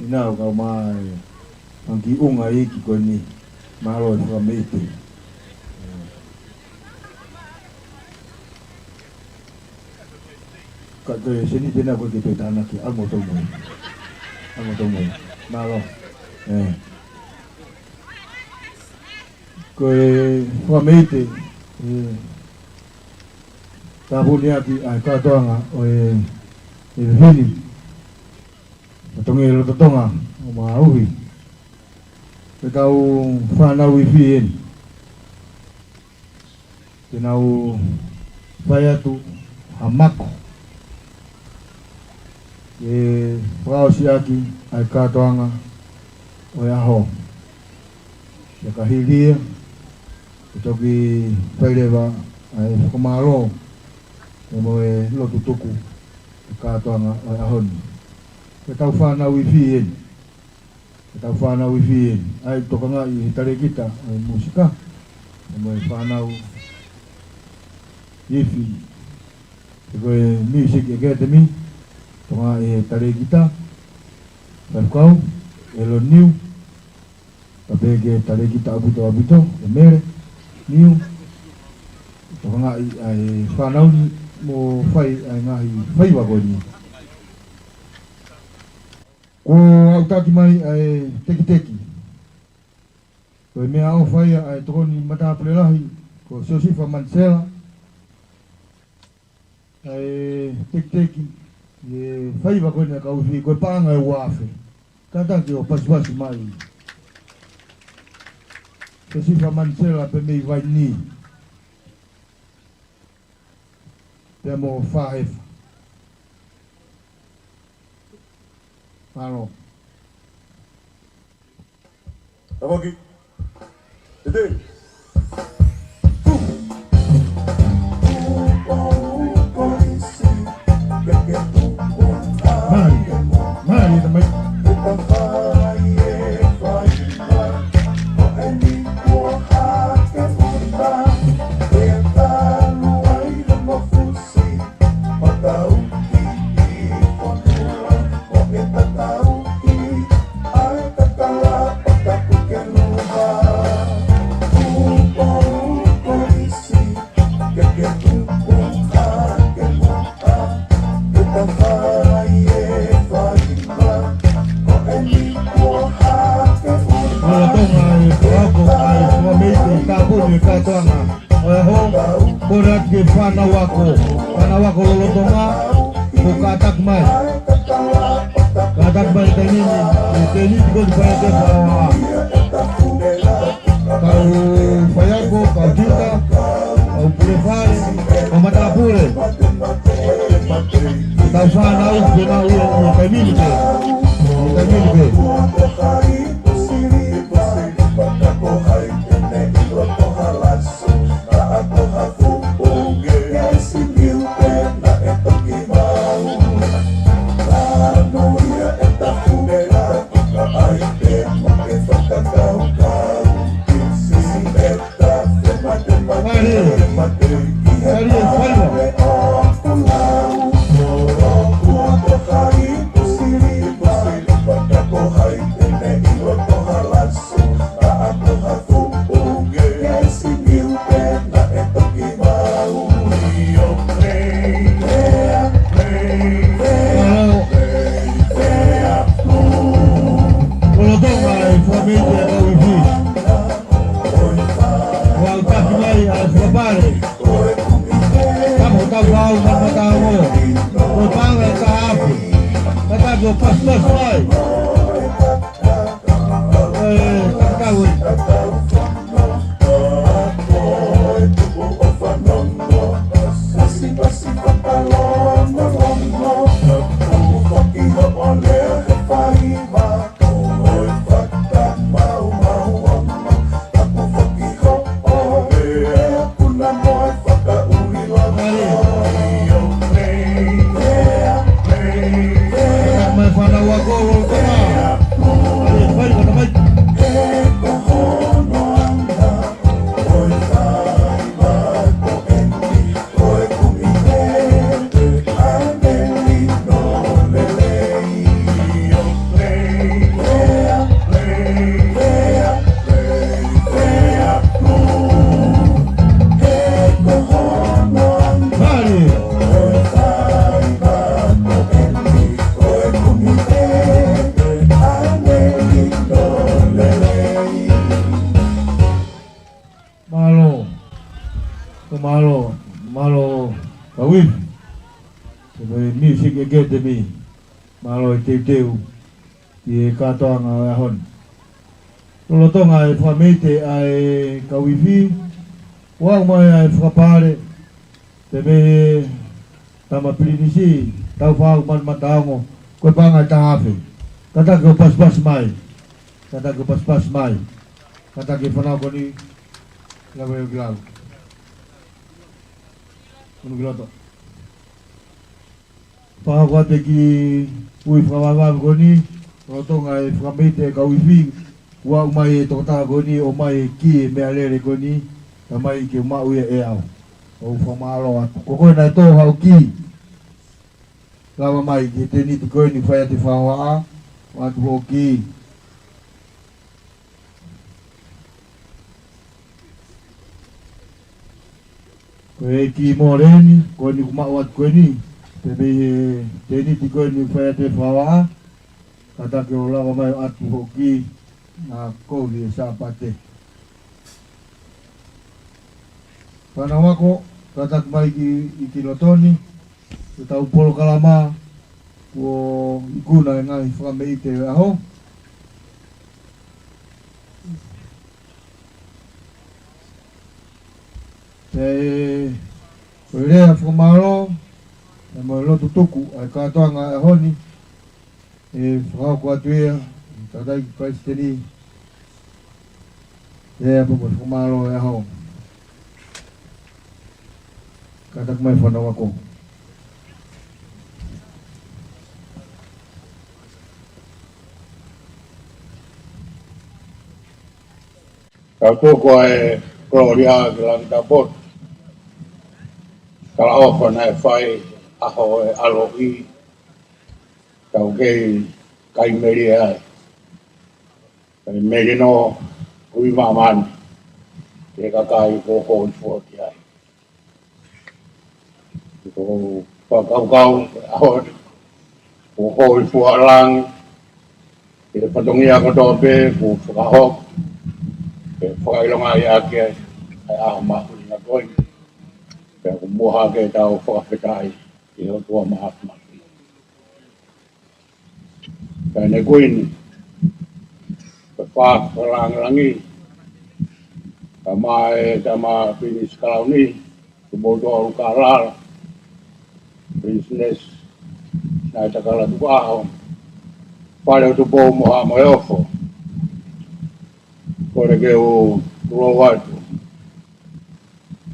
ʻInau kau mai, ʻa e kiʻi ʻunga iiki ko eni. Mālō e fakameʻite. Ka te seni tena ko ke te tānaki, amo tomo. Amo tomo. Mālō. ʻE. Ko e fakameite, ʻe, tāpuni ʻaki ʻa e kātoanga ʻo e, ʻe fini. Ka tongi e loto Tonga ʻo maʻu ʻi he kau fānau ifi eni. Te nau fai atu ha mako ke fakaʻosi ʻaki ʻa e kātoanga ʻo e ʻaho. Pea ka hili ia, ʻe toki fai leva ʻa e fakamālō pea mo e lotu tuku ʻa e kātoanga ʻo e ʻaho ni. Ko e kau fānau ifi eni. Ko e kau fānau ifi eni. ʻA ia ʻoku tokangaʻi ʻe he talēkita ʻo e mūsika pea mo e fānau ifi. Pea ko e Music Academy, tokangaʻi ʻe he talēkita Faifekau ʻEloni Niu, pea pehē ki he talēkita ʻaupito ʻaupito, ʻe Mele Niu, tokangaʻi ʻa e fānau ni mo fai ʻa e ngaahi faiva ko eni. Kuo aʻutaki mai ʻa e tekiteki. Ko e meʻaʻofa ia ʻa e tokoni matāpule lahi, ko Siosifa Manisela, ʻa e tekiteki ʻi he faiva ko eni ʻa e kau ifi, ko e paʻanga ʻe ua afe. Kātaki ʻo pasipasi mai Siosifa Manisela pea mei Vainī, pea mo Fahefa. Mālō. Tavaki. Tete. Mali. Mali, tamai. Lolotonga e fakaako ʻa e fakameite tāpuni e kātoanga ʻo e ʻaho, kole atu ki he fānau ako, fānau ako lolotonga, ʻo kātaki mai. Kātaki mai he taimi ni, he taimi ni ko e fai atu e fakaʻaonga. Kau faiako, kau tiuta, kau pule fale, kau matāpule. Kau fānau, ke nau ia, ia taimi ni pē. Ia taimi ni pē. Mali. Mali e faiva. Lolotonga e fakameite ʻa e kau ifi. Kuo aʻutaki mai ʻa e fakapale. Kapo tau vau ma mata mo. Ko e paʻanga ʻe taha afe. Kātaki ʻo pasipasi mai. ʻE, kātaki ʻo Mai fānau ako, Mālō kau ifi, ʻa e Music Academy, mālō e teuteu ki he kātoanga ʻo e ʻaho ni. Lolotonga e fakameʻite ʻa e kau ifi, ʻoku aʻu mai ʻa e fakapale, pea mei he tama Pilinisi, Tāufaʻāhau Manu Mataongo, ko e paʻanga ʻe taha afe. Kātaki ʻo pasipasi mai. Kātaki ʻo pasipasi mai. Kātaki e fānau ko eni, lave ʻo ki lalo. Unu ki loto. Fakahoko atu e kiʻi ui fakavavevave ko eni, lolotonga e fakameʻite ʻa e kau ifi, ʻoku aʻu mai e tokotaha ko eni, ʻomai e kī e meʻalele ko eni, ka mai ke maʻu ia ʻe au. ʻOku ou fakamālō atu. Ko koe naʻe tō haʻo kī, lava mai ki he tēniti ko eni, fai atu e fakahohaʻa, ʻoatu hoʻo kī. Ko e kī mole eni, ko eni ʻoku maʻu atu ko eni, pea mei he tēniti ko eni, fai atu e fakahohaʻa, kātaki ʻo lava mai ʻo ʻatu hoʻo kī, naʻa kovi e Sāpate. Fānau ako, kātaki mai ki, ʻi ki loto ni, ko ʻetau polokalama, kuo ikuna e ngaahi fakameʻite ʻo e ʻaho. Pea ko e lea fakamālō, pea mo e lotu tuku ʻa e kātoanga ʻo e ʻaho ni, ʻe fakahoko atu ia ʻe he tangataʻeiki palesiteni, ʻe ia pea mo e fakamālō ʻo e ʻaho. Kātaki mai fānau ako. Tau tuku ʻa e kolōlia ki langi taupotu. Talaʻofa naʻe fai ʻaho e ʻaloʻi, tau kei kai melie ai. Kai melie no ui māmani, ke kakai ko hoi fuati ai. Ko e fakakaukau, ʻaho ni, ko hoi fua langi, ʻi he fatongia kotoa pē, ko e fakahoko, ke fakaʻilongaʻi ʻaki ai ʻa e ʻaho mahuʻinga ko eni. Pea ko e muʻa hake ʻetau fakafetaʻi ki he ʻOtua Māfimafi. Ka ne kuini, ko e fā fakalāngilangi, ka mai tama Pilinisi Kalauni, Tupou Tolu Kalala, Pilinisi Nesi, Naita Kalatukuʻaho, Fale ʻo Tupou mo Haʻa Moheofo, kole ke u tulou atu.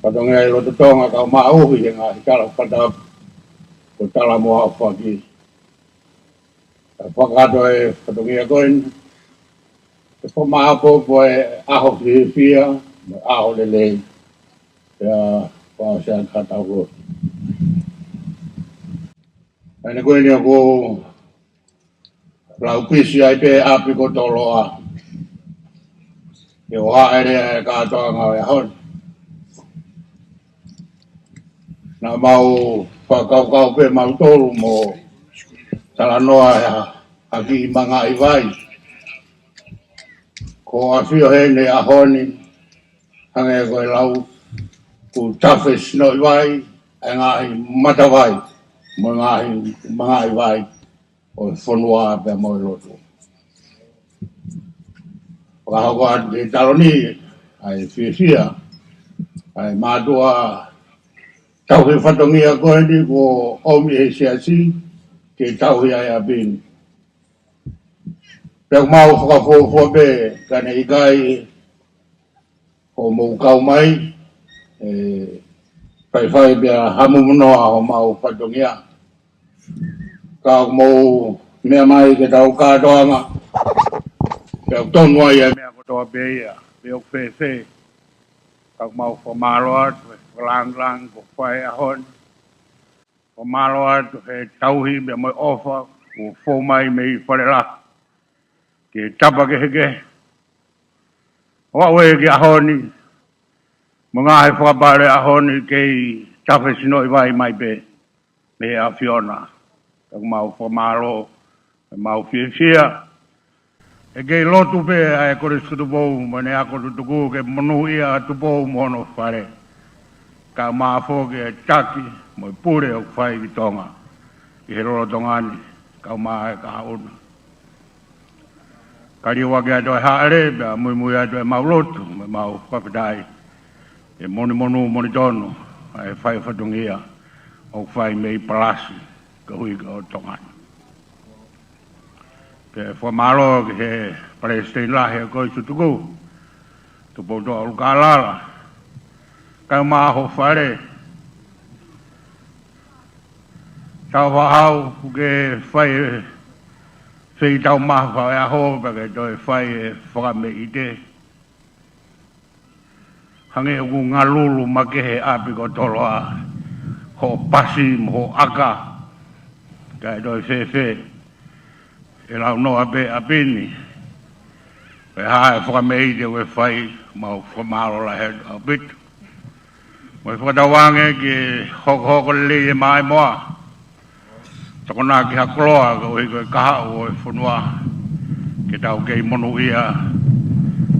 Fatongia ʻi loto Tonga kau maʻuhi he ngaahi tala fakatapu, ko e tala mo e aofaki. Ka fakakātoa e fatongia ko eni, ke fakamāʻopoʻopo e ʻaho fiefia, mo e ʻaho lelei, pea fakaʻosi atu haʻatau lotu. Ka ne ko eni ʻoku lau pisi ai pē ʻapi ko Toloa, ke ʻohake e lea e kātoanga ʻo e ʻaho ni. Naʻa mau fakakaukau pē mautolu mo talanoa ʻa e ha, ha kiʻi mangaʻi vai. Ko e ʻafio heni he ʻaho ni, hangē ko e lau, kuo tafe sinoʻi vai ʻa e ngaahi matavai, mo e ngaahi mangaʻi vai ʻo e fonua pea mo e lotu. Fakahoko atu ke taloni ʻa e fiefia ʻa e mātuʻa tauhi fatongia ko eni kuo ʻomi ʻe he siasi ke tauhi ʻa e ʻapi ni. Pea ʻoku mau fakafuofua pē ka ne ʻikai ʻo mou kau mai, ʻe faifai pea hamumanoa homau fatongia. Ka ʻoku mou meʻa mai ke tau kātoanga, pea ʻoku tonu ai ʻa e meʻa kotoa pē ia, pe ʻoku fēfē. Ka ʻoku mau fakamālō atu he fakalāngilangi kuo fai he ʻaho ni. Fakamālō atu he tauhi pea mo e ʻofa kuo fou mai mei Falelahi ki he tapa kehekehe. ʻO aʻu ki he ʻaho ni, mo e ngaahi fakapale ʻaho ni kei tafe sinoʻi vai mai pē mei he ʻAfiona. Ka ʻoku mau fakamālō, ʻoku mau fiefia. ʻE kei lotu pē ʻa e Kolisi ko Tupou mo ʻene ako tutuku ke monūʻia ʻa Tupou mo hono fale. Kae ʻumaʻā foki e taki mo e pule ʻoku fai ki Tonga, ʻi he lolotonga ni, kae ʻumaʻā e kahaʻu na. Ka liliu atu e haʻele, pea muimui atu ʻemau lotu mo ʻemau fakafetaʻi, ʻi he monū monitonu ʻa e fai fatongia ʻoku fai mei Palasi koeʻuhi ko Tonga ni. Pea fakamālō ki he Palesiteni Lahi ʻo e Kolisi Tutuku, Tupoutoʻa ʻUlukalala, kae ʻumaʻā ho fale. Tau fakahau ke fai e feitaumafa ʻo e ʻaho, pea ke toe fai e fakameʻite. Hangē ʻoku ngalulu makehe ʻapi ko Toloa, hoʻo pasi mo hoʻo ʻaka, kae toe fēfē? ʻE launoa pē ʻapi ni. Pea hā e fakameʻite ʻoku ke fai, mau fakamālō lahi ʻaupito. Mo e fakatauange ke hokohoko lelei e maʻimoa, tokonaki ha koloa koeʻuhi ko e kahaʻu ʻo e fonua, ke tau kei monūʻia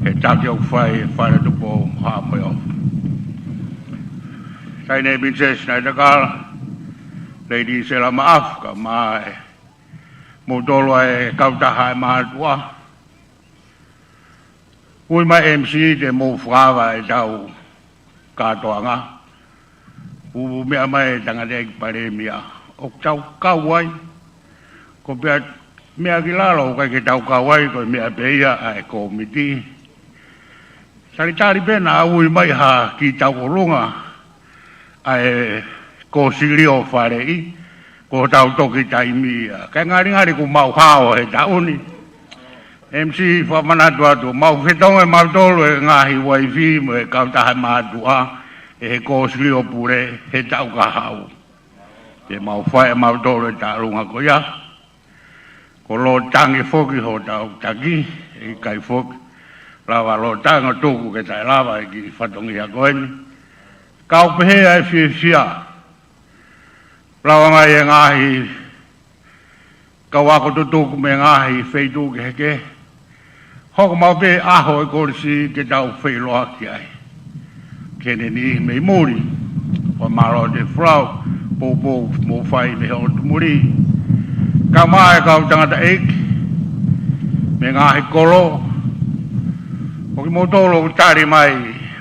he taki ʻoku fai ʻe Fale Tupou mo Haʻa Moheofo. Taʻahine Pilinisesi Naitakala, Lady Sela Maʻafu, kae ʻumaʻā e moutolu ʻa e kautaha ʻa e mātuʻa. Ui mai M C te mou fakaava ʻetau kātoanga. Ui meʻa mai e tangataʻeiki Palēmia, ʻoku tau kau ai. Ko e pē meʻa ki lalo ʻoku ʻikai ke tau kau ai, ko e meʻa pē ia ʻa e kōmiti. Talitali pē naʻa ui mai ha kiʻi tauʻolunga ʻa e kōsilio faleʻi, ko hotau toki taimi ia. Kae ngalingali kuo mau hao he taʻu ni. M C, fakamanatu atu, mau fetongi mautolu e ngaahi uaifi mo e kautaha mātuʻa ʻe he kōsilio pule he taʻu kahaʻu. Te mau fai ʻe mautolu e tauʻolunga ko ia. Ko Lōtangi foki hotau taki, ʻe ʻikai foki lava Lōtangi ʻo tuku ke taʻelava e kiʻi fatongia ko eni. Kau pehē ʻa e fiefia. Lava ngai e ngaahi kau ako tutuku mei he ngaahi feituʻu kehekehe. Hoko mai pē ʻaho e kolisi ke tau feʻiloaki ai. Ke ne ni mei muli, ʻo mālō te flau, poupou mo fai mei hoʻo tuʻu muli. Kae ʻumaʻā e kau tangataʻeiki mei he ngaahi kolo, ʻo kimoutolu ʻoku tali mai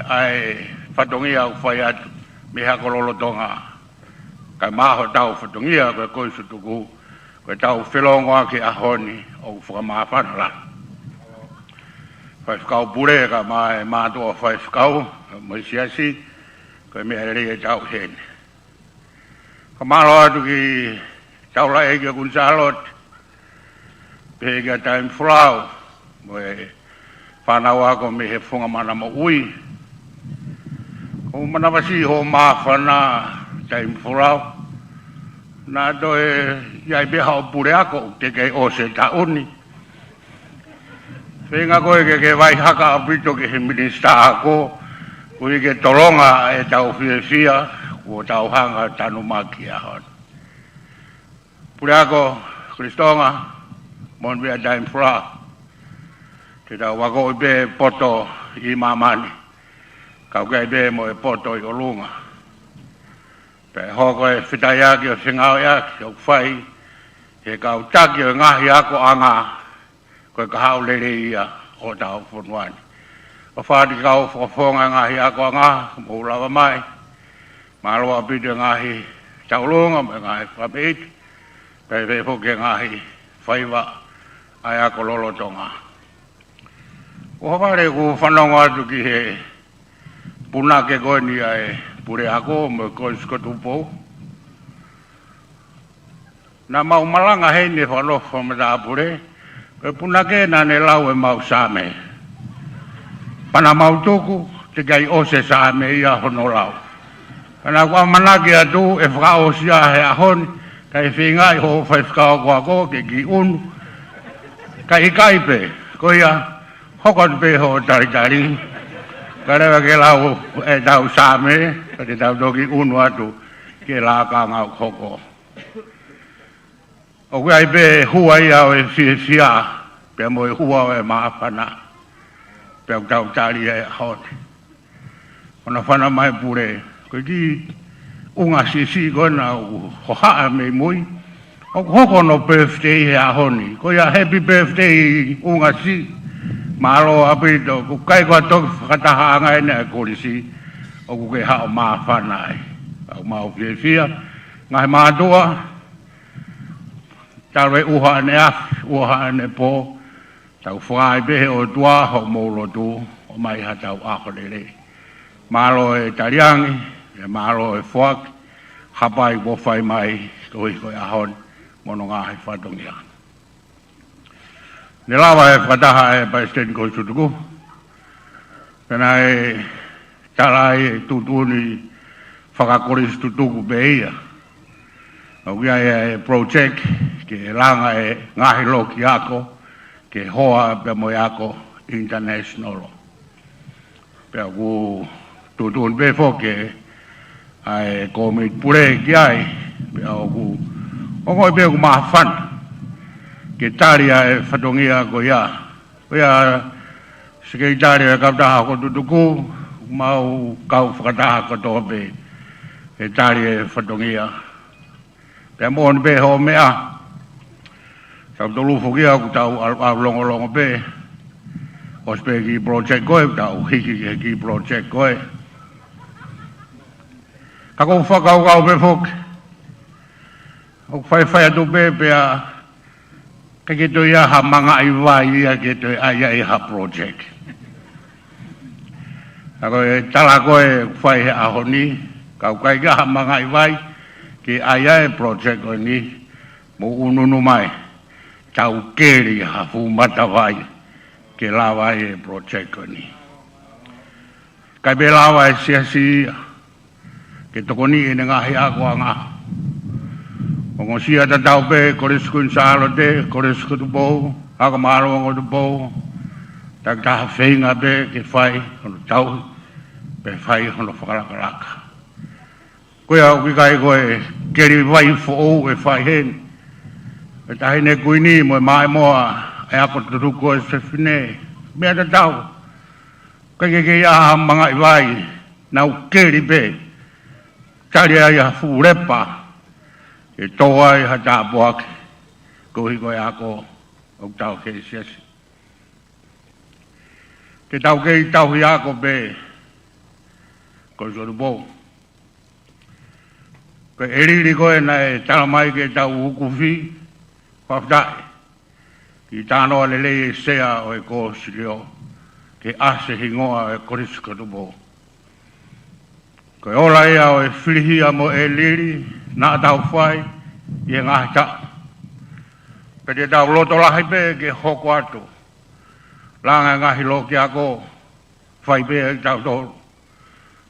ʻa e fatongia ʻoku fai atu mei he ako lolotonga. Kae ʻumaʻā hotau fatongia ko e Kolisi Tutuku, ko ʻetau felōngoaki he ʻaho ni ʻoku fakamāfana lahi. Faifekau Pule kae ʻumaʻā e mātuʻa faifekau mo e siasi, ko e meʻa lelei ʻetau ʻi heni. Fakamālō atu ki Taulaʻeiki ʻo Kuini Sālote, pehē kia Taimi Folau mo e fānau ako mei he Funga Mana Moʻui. ʻOku ou manavasiʻi hoʻo māfana, Taimi Folau. Naʻa toe ʻi ai pē haʻo puleako, teʻeki ai ʻosi e taʻu ni. Feinga koe ke ke vaihaka ʻaupito ki he minisitā ako, koeʻuhi ke tolonga ʻetau fiefia kuo tau hanga ʻo tanumaki he ʻaho ni. Puleako Kolisi Tonga, moʻoni pē ʻa Taimi Folau. Te tau akoʻi pē poto ʻi māmani, ka ʻoku ʻi ai pē mo e poto ʻi ʻolunga. Pea hoko e fetaiaki ʻo e fengāueʻaki ʻoku fai he kau taki ʻo e ngaahi akoʻanga, ko e kahaʻu lelei ia ʻo hotau fonua ni. ʻOfa atu ki he kau fakafofonga e ngaahi akoʻanga, mou lava mai. Mālō ʻaupito e ngaahi tauʻolunga mo e ngaahi fakameʻite, pea pehē foki e ngaahi faiva ʻa e ako lolotonga. ʻOku ou fie fanongo atu ki he punake ko eni ʻa e puleako mo e Kolisi ko Tupou. Naʻa mau malanga heni he fakanofo fakamatapule, ko e punake naʻa ne lau ʻemau Saame. Pea naʻa mau tuku, teʻeki ai ʻosi e Saame ia hono lau. Pea naʻa ku ʻamanaki atu ʻe fakaʻosi ia he ʻaho ni, kae feingaʻi hoʻo faifekau akoako ke kiʻi ʻunu. Kae ʻikai pē, ko ia, hoko atu pē hoʻo talitali. Kae lava ke lau ʻetau Saame, ka te tau toki ʻunu atu ki he lakanga ʻoku hoko. ʻOku ʻi ai pē hua ia ʻo e fiefia, pea mo e hua ʻo e māfana, pea ʻoku tau tali e ʻaho ni. Ko hono fana mai pule, Ko e kiʻi ʻunga siʻisiʻi ko ena ʻoku hohaʻa mei mui. ʻOku hoko hono birthday he ʻaho ni. Ko ia happy birthday ʻunga siʻi. Mālō ʻaupito, ʻoku ʻikai ko ha toki fakatahaʻanga eni ʻa e kolisi. ʻOku ke haʻu ʻo māfana ai. ʻOku mau fiefia. Ngaahi mātuʻa, talu e ʻuha ʻaneafi, ʻuha ʻanepō, tau fai pē he ʻOtua hoʻomou lotu, ʻomai haʻatau ʻaho lelei. Mālō e taliangi, e mālō e foaki, hapai kuo fai mai, koeʻuhi ko e ʻaho ni, mo hono ngaahi fatongia. Ne lava e fakataha ʻa e Palesiteni Kolisi Tutuku, pea naʻe tala ai e tuʻutuʻuni fakakolisi tutuku pē ia. ʻOku ʻi ai e project ke langa e ngaahi loki ako, ke hoa pea mo e ako international. Pea ʻoku tuʻutuʻuni pē foki ʻa e kōmiti pule ki ai, pea ʻoku, ʻoku ʻi ai pē ʻoku māfana ke tali ʻa e fatongia ko ia. Ko ia, Sekelitali ʻo e Kautaha Hoko Tutuku, mau kau fakataha kotoa pē he tali e fatongia. Pea moʻoni pē hoʻo meʻa. Tau tolu foki ia ʻoku tau ʻalu, ʻalu longolongo pē. ʻOsi pē kiʻi project ko ē, tau hiki ki he kiʻi project ko ē. Ka ʻoku ou fakakaukau pē foki, ʻoku faifai atu pē pea ʻikai ke toe ʻi ai ha mangaʻi vai ia ke toe ʻai ai ha project. Ka ko e tala ko ē ʻoku fai he ʻaho ni, ka ʻoku ʻikai ke ʻi ai ha mangaʻi vai ke ʻai ai e project ko eni, mou ʻunuʻunu mai, tau keli ha fuʻu matavai ke lava ai e project ko eni. ʻIkai pē lava e siasi ia ke tokoniʻi ʻene ngaahi akoʻanga. Ongosia tatau pē Kolisi Kuini Sālote, Kolisi ko Tupou, Ako Māʻolunga ko Tupou, takitaha feinga pē ke fai hono tauhi, pe fai hono fakalakalaka. Ko ia ʻoku ʻikai ko e keli vai foʻou ʻe fai heni. E Taʻahine Kuini mo e Maʻimoa, e Ako Tutuku ʻo e Sefine, meʻa tatau. ʻIkai ke ʻi ai ha mangaʻi vai, nau keli pē. Tali ai ha fuʻu lepa, ke tō ai ha tāpuaki, koeʻuhi ko e ako ʻoku tau kei siasi. Te tau kei tauhi ako pē, Kolisi ko Tupou. Ko e ʻelili ko ē naʻe tala mai ke tau hukufi, fakafetaʻi. Kiʻi talanoa lelei e Sea ʻo e Kōsilio, ke ʻasi e hingoa ʻo e Kolisi ko Tupou. Ko e ola ia ʻo e filihia mo e ʻelili, naʻa tau fai, ʻi he ngaahi taʻu. Pea te tau loto lahi pē ke hoko atu. Langa e ngaahi loki ako, fai pē ʻe tautolu.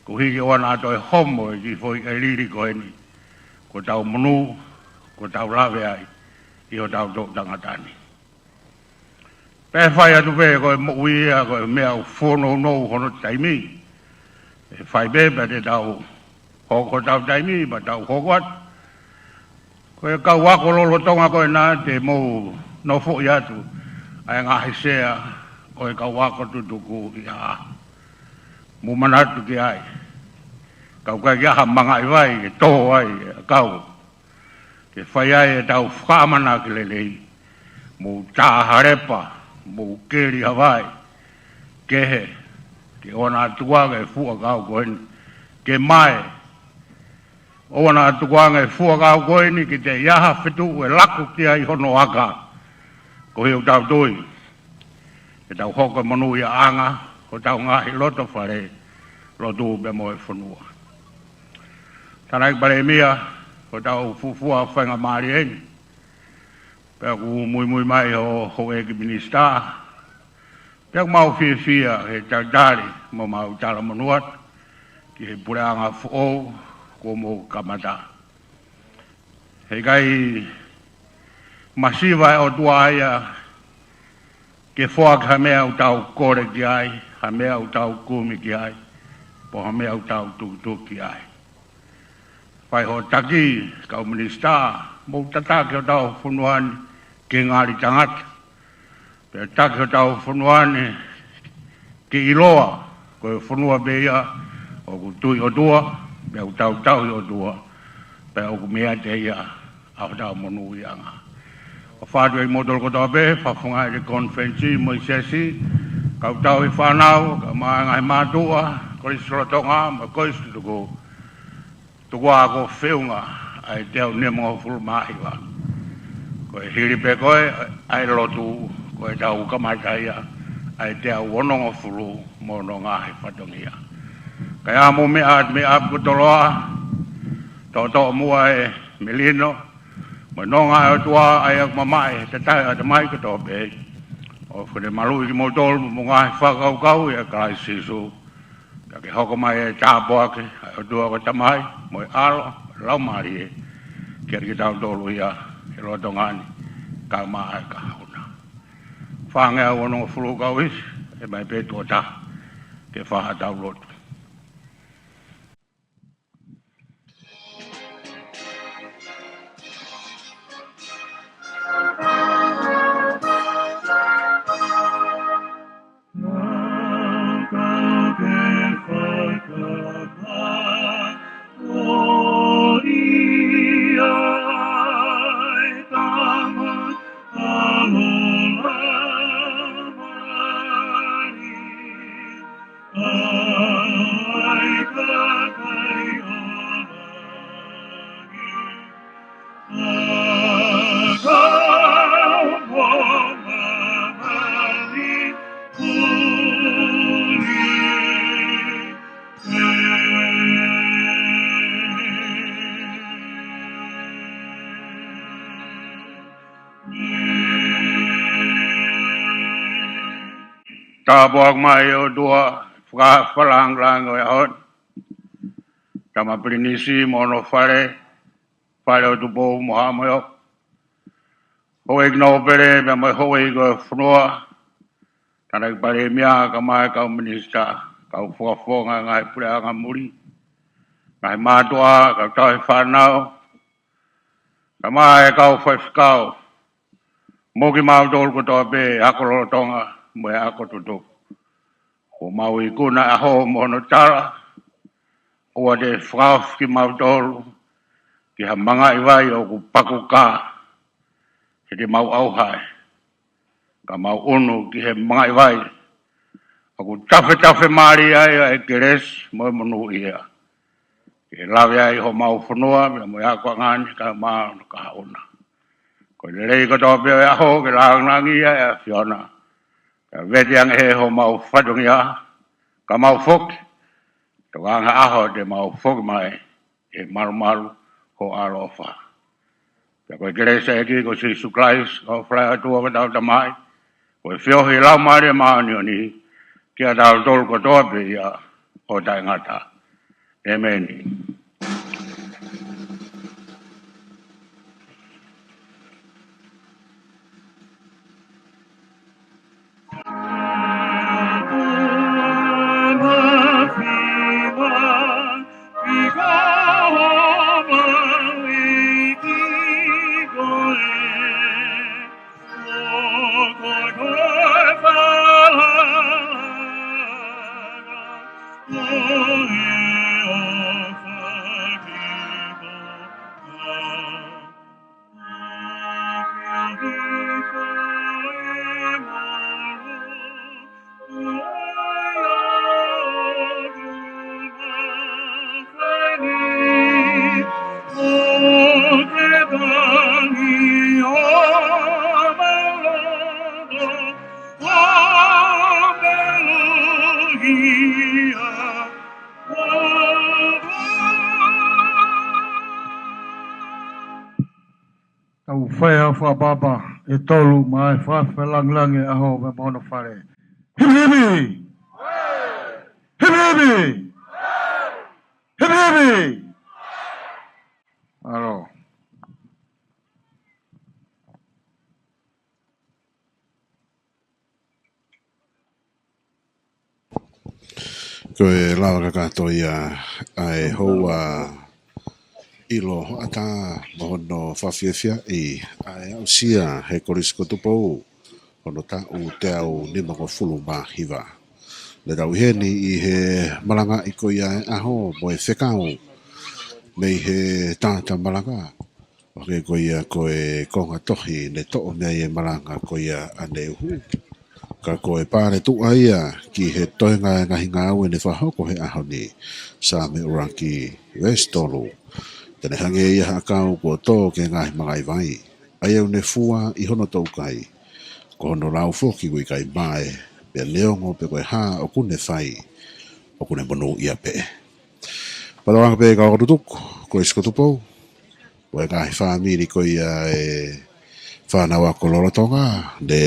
Koeʻuhi ke ʻoua naʻa toe homo e kiʻi foʻi ʻelili ko eni. Ko ʻetau monū, ko ʻetau lave ai, ʻi hotau toʻu tangata ni. Pea fai atu pē ko e moʻui ia, ko e meʻa ʻoku fōnounou hono taimi. ʻE fai pē, pea te tau hoko hotau taimi, pea tau hoko atu. Ko e kau ako lolotonga ko ena te mou nofoʻi atu ʻa e ngaahi sea ʻo e kau ako tutuku ʻi ha. Mou manatu ki ai. Ka ʻoku ʻikai ke ʻi ai ha mangaʻi vai ke tō ai e kau. Ke fai ai ʻetau fakaʻamanaki lelei. Mou tā ha lepa, mou keli ha vai. Kehe, ke ʻoua naʻa tukuange e fuʻu ʻakau ko eni. Ke mae, ʻoua naʻa tukuange e fuʻu ʻakau ko eni ke toe ʻi ai ha fetuʻu ʻe laku ki ai hono aka. Koeʻuhi ʻoku tau tui ke tau hoko e monūʻiaʻanga hotau ngaahi loto fale, lotu pea mo e fonua. Tangataʻeiki Palēmia, ko hotau fuofua faingamālie eni. Pea ʻoku muimui mai ho, houʻeiki minisitā. Pea ʻoku mau fiefia he talitali mo mau talamonū atu ki he puleʻanga foʻou kuo mou kamata. Heʻikai masiva e ʻOtua ia ke foaki ha meʻa ʻoku tau kole ki ai, ha meʻa ʻoku tau kumi ki ai, pe ha meʻa ʻoku tau tukituki ki ai. Fai hoʻo taki, kau minisitā, mou tataki hotau fonua ni ke ngali tangata. Pea taki hotau fonua ni ke ʻiloa, ko e fonua pē ia ʻoku tui ʻOtua, Pea ʻoku tautau ʻi he ʻOtua, pea ʻoku meiate ia ʻa hotau monūʻiaʻanga. ʻOfa atu ʻa kimoutolu kotoa pē, fakafofongaʻi ʻe he konifelenisi mo e siasi, kau tauhi fānau, kae ʻumaʻā e ngaahi mātuʻa, kolisi lolotonga, mo e kolisi tutuku. Tuku ā kuo feʻunga ʻa e teau nimangofulu mā hiva. Ko e hili pē ko ē ʻa e lotu, ko ʻetau kamata ia ʻa e teau onongofulu mo hono ngaahi fatongia. Kae ʻamu meʻa, meʻa ʻapi ko Toloa, toʻotoʻo muʻa e melino, mo e nonga ʻa e ʻOtua ʻa ia ʻoku mamaʻo he tatae ʻa e ʻatamai kotoa pē. ʻOfa ke ne maluʻi kimoutolu mo e ngaahi fakakaukau ʻia Kalaisi Sīsū. Pea ke hoko mai e tāpuaki ʻa e ʻOtua ko e Tamai, mo e ʻAlo, mo e Laumālie, kiate kitautolu ia he lolotonga ni, kae ʻumaʻā e kahaʻu na. Fāngeau onongofulu kau ʻi, ʻomai pē tuʻo taha, ke fai haʻatau lotu. Tāpuaki mai ʻOtua, fakafakalāngilangi ʻo e ʻaho ni. Tama Pilinisi mo hono fale, fale ʻo Tupou mo Haʻa Moheofo. Houʻeiki nōpele, pea mo e houʻeiki ʻo e fonua. Tangataʻeiki Palēmia, kae ʻumaʻā e kau minisitā, kau fakafofonga ngaahi puleʻanga muli. Ngaahi mātuʻa, kau tauhi fānau. Kae ʻumaʻā e kau faifekau. Mo kimautolu kotoa pē, ako lolotonga, mo e ako tutuku. Kuo mau ikuna e ʻaho mo hono tala, ʻoua te fakaofi kimautolu ki ha mangaʻi vai ʻoku pakuka, he te mau ʻauha ai, ka mau ʻunu ki he mangaʻi vai ʻoku tafetafe mālie ai ʻa e kelesi mo e monūʻia, ke lave ai homau fonua, pea mo e akoʻanga ni kae ʻumaʻā hono kahaʻu na. Ko e lelei kotoa pē ʻo e ʻaho, ke lāngilangiʻia e ʻAfiona. Kae vete ange ʻe homau fatongia, ka mau foki, tokanga ʻaho te mau foki mai, ʻe malumalu ho ʻaloʻofa. Pea ko e kelesi ʻa e ʻEiki ko Sīsū Kalaisi, ko e ʻofa ʻa e ʻOtua ko hotau Tamai, ko e feohi ʻa e Laumālie Māʻoniʻoni, kiate kitautolu kotoa pē ia ʻo taʻengata. ʻEmeni. Tau fai ha fakaʻapaʻapa ʻe tolu, mo e fakafakalāngilangi ʻa e ʻaho pea mo hono fale. Hipi hipi! Hipi hipi! Hipi hipi! ʻAlo. Ko e lava kakato ia ʻa e houa ʻilo hoʻatā mo hono fakafiefiaʻi ʻa e aʻusia he Kolisi ko Tupou hono taʻu teau nimangofulu mā hiva. Ne tau ʻi heni ʻi he malangaʻi ko ia e ʻaho mo e fekau mei he tangata malanga. ʻO hangē ko ia ko e konga tohi ne toʻo mei ai e malanga ko ia ʻaneuhu. Ka ko e paletuʻa ia ki he toenga e ngaahi ngāue ne fakahoko he ʻaho ni, Saame ʻuluaki veesi tolu. Te ne hangē ia ha ʻakau kuo tō ki he ngaahi mangaʻi vai, ʻa ia ʻoku ne fua ʻi hono toukai, ko hono lau foki ʻoku ʻikai mae, pea neongo pe ko e hā ʻoku ne fai, ʻoku ne monūʻia pē. Pea tau anga pē kau ako tutuku, Kolisi ko Tupou, mo e ngaahi fāmili ko ia e fānau ako lolotonga, ne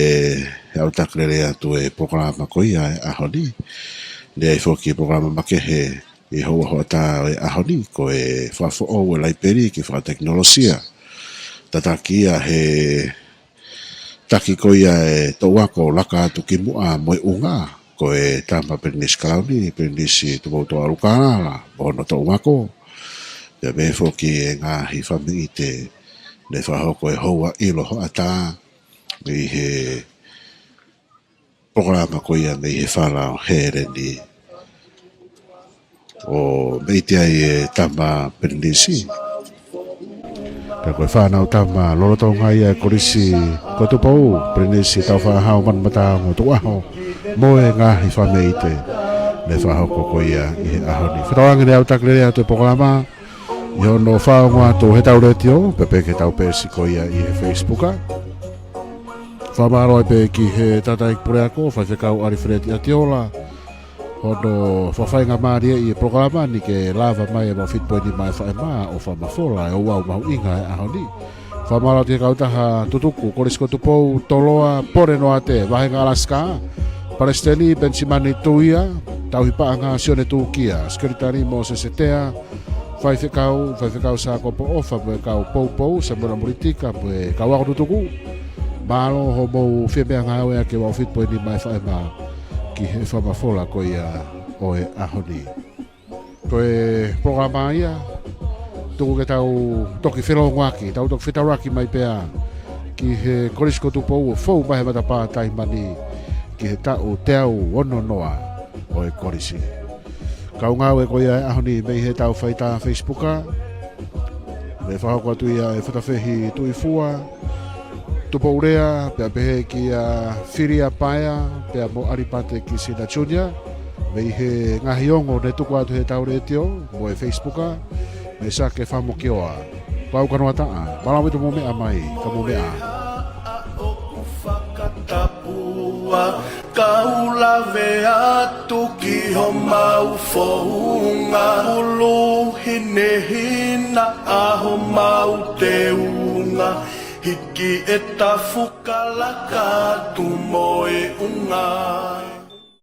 ʻalu taki lelei atu e polokalama ko ia e ʻaho ni. Ne ʻi ai foki e polokalama makehe ʻi he houa hoʻatā e ʻaho ni, ko e fakafoʻou e laipeli ki he fakatekinolosia. Tataki ia he taki ko ia e toʻu ako laka atu ki muʻa mo e ʻunga, ko e tama Pilinisi Kalauni, Pilinisi Tupoutoʻa ʻUlukalala, mo hono toʻu ako. Pea pehē foki e ngaahi fāmili ʻi he, ne fakahoko e houa ʻilo hoʻatā, mei he polokalama ko ia mei he fala ʻo Heleni. ʻO mei te ai e tama Pilinisi. Pea ko e fānau tama lolotonga ia e Kolisi ko Tupou, Pilinisi Tāufaʻāhau Manumataongo Tukuʻaho, mo e ngaahi fāmili ʻi he, ne fakahoko ko ia ʻi he ʻaho ni. Fakatauange ne ʻalu taki lelei atu e polokalama, ʻi hono fakaongo atu he tau letiō, pea pehē ki he tau peesi ko ia ʻi he Facebook. Fakamālō ai pē ki he tangataʻeiki puleako, Faifekau ʻAlifeleti ʻAtiola, hono fakafaingamālieʻi e polokalama ni ke lava mai e vaʻu fitu poini nima F M ʻo fakamafola e ouau mahuʻinga e ʻaho ni. Fakamālō ki he kautaha tutuku, Kolisi ko Tupou, Toloa, Pole Noate, Vahenga Alaska, Palesiteni Penisimani Tuia, Tauhi Paʻanga Sione Tukia, Sekelitali Mōsese Tea, Faifekau, Faifekau Sākopo ʻOfa, mo e kau poupou, Samuela Mulitika, mo e kau ako tutuku. Mālō hoʻomou fie meʻangāue ʻaki e vaʻu fitu poini nima F M ki he fakamafola ko ia ʻo e ʻaho ni. Ko e polokalama ia, tuku ke tau toki felōngoaki, tau toki fetaulaki mai pea ki he Kolisi ko Tupou ʻo fou mai he matapā taimi ni ki he taʻu teau ono noa ʻo e Kolisi. Kau ngāue ko ia e ʻaho ni mei he tau faitā Facebook. Ne fakahoko atu ia e Fatafehi Tuʻifua, Tupou Lea, pea pehē kia Filia Paea, pea mo ʻAlipate Kisina Junior, mei he ngaahi ongo ne tuku atu he tau letiō, mo e Facebook, mei Sake Famokioa. Pau Kanoataʻa, mālō ʻaupito hoʻomou meʻa mai, ka mou meʻa. ʻOku fakatapua, kau lave atu ki homau founga. Ulu hinehina ʻa homau teunga, hiki e tafukalaka atu mo e ʻunga.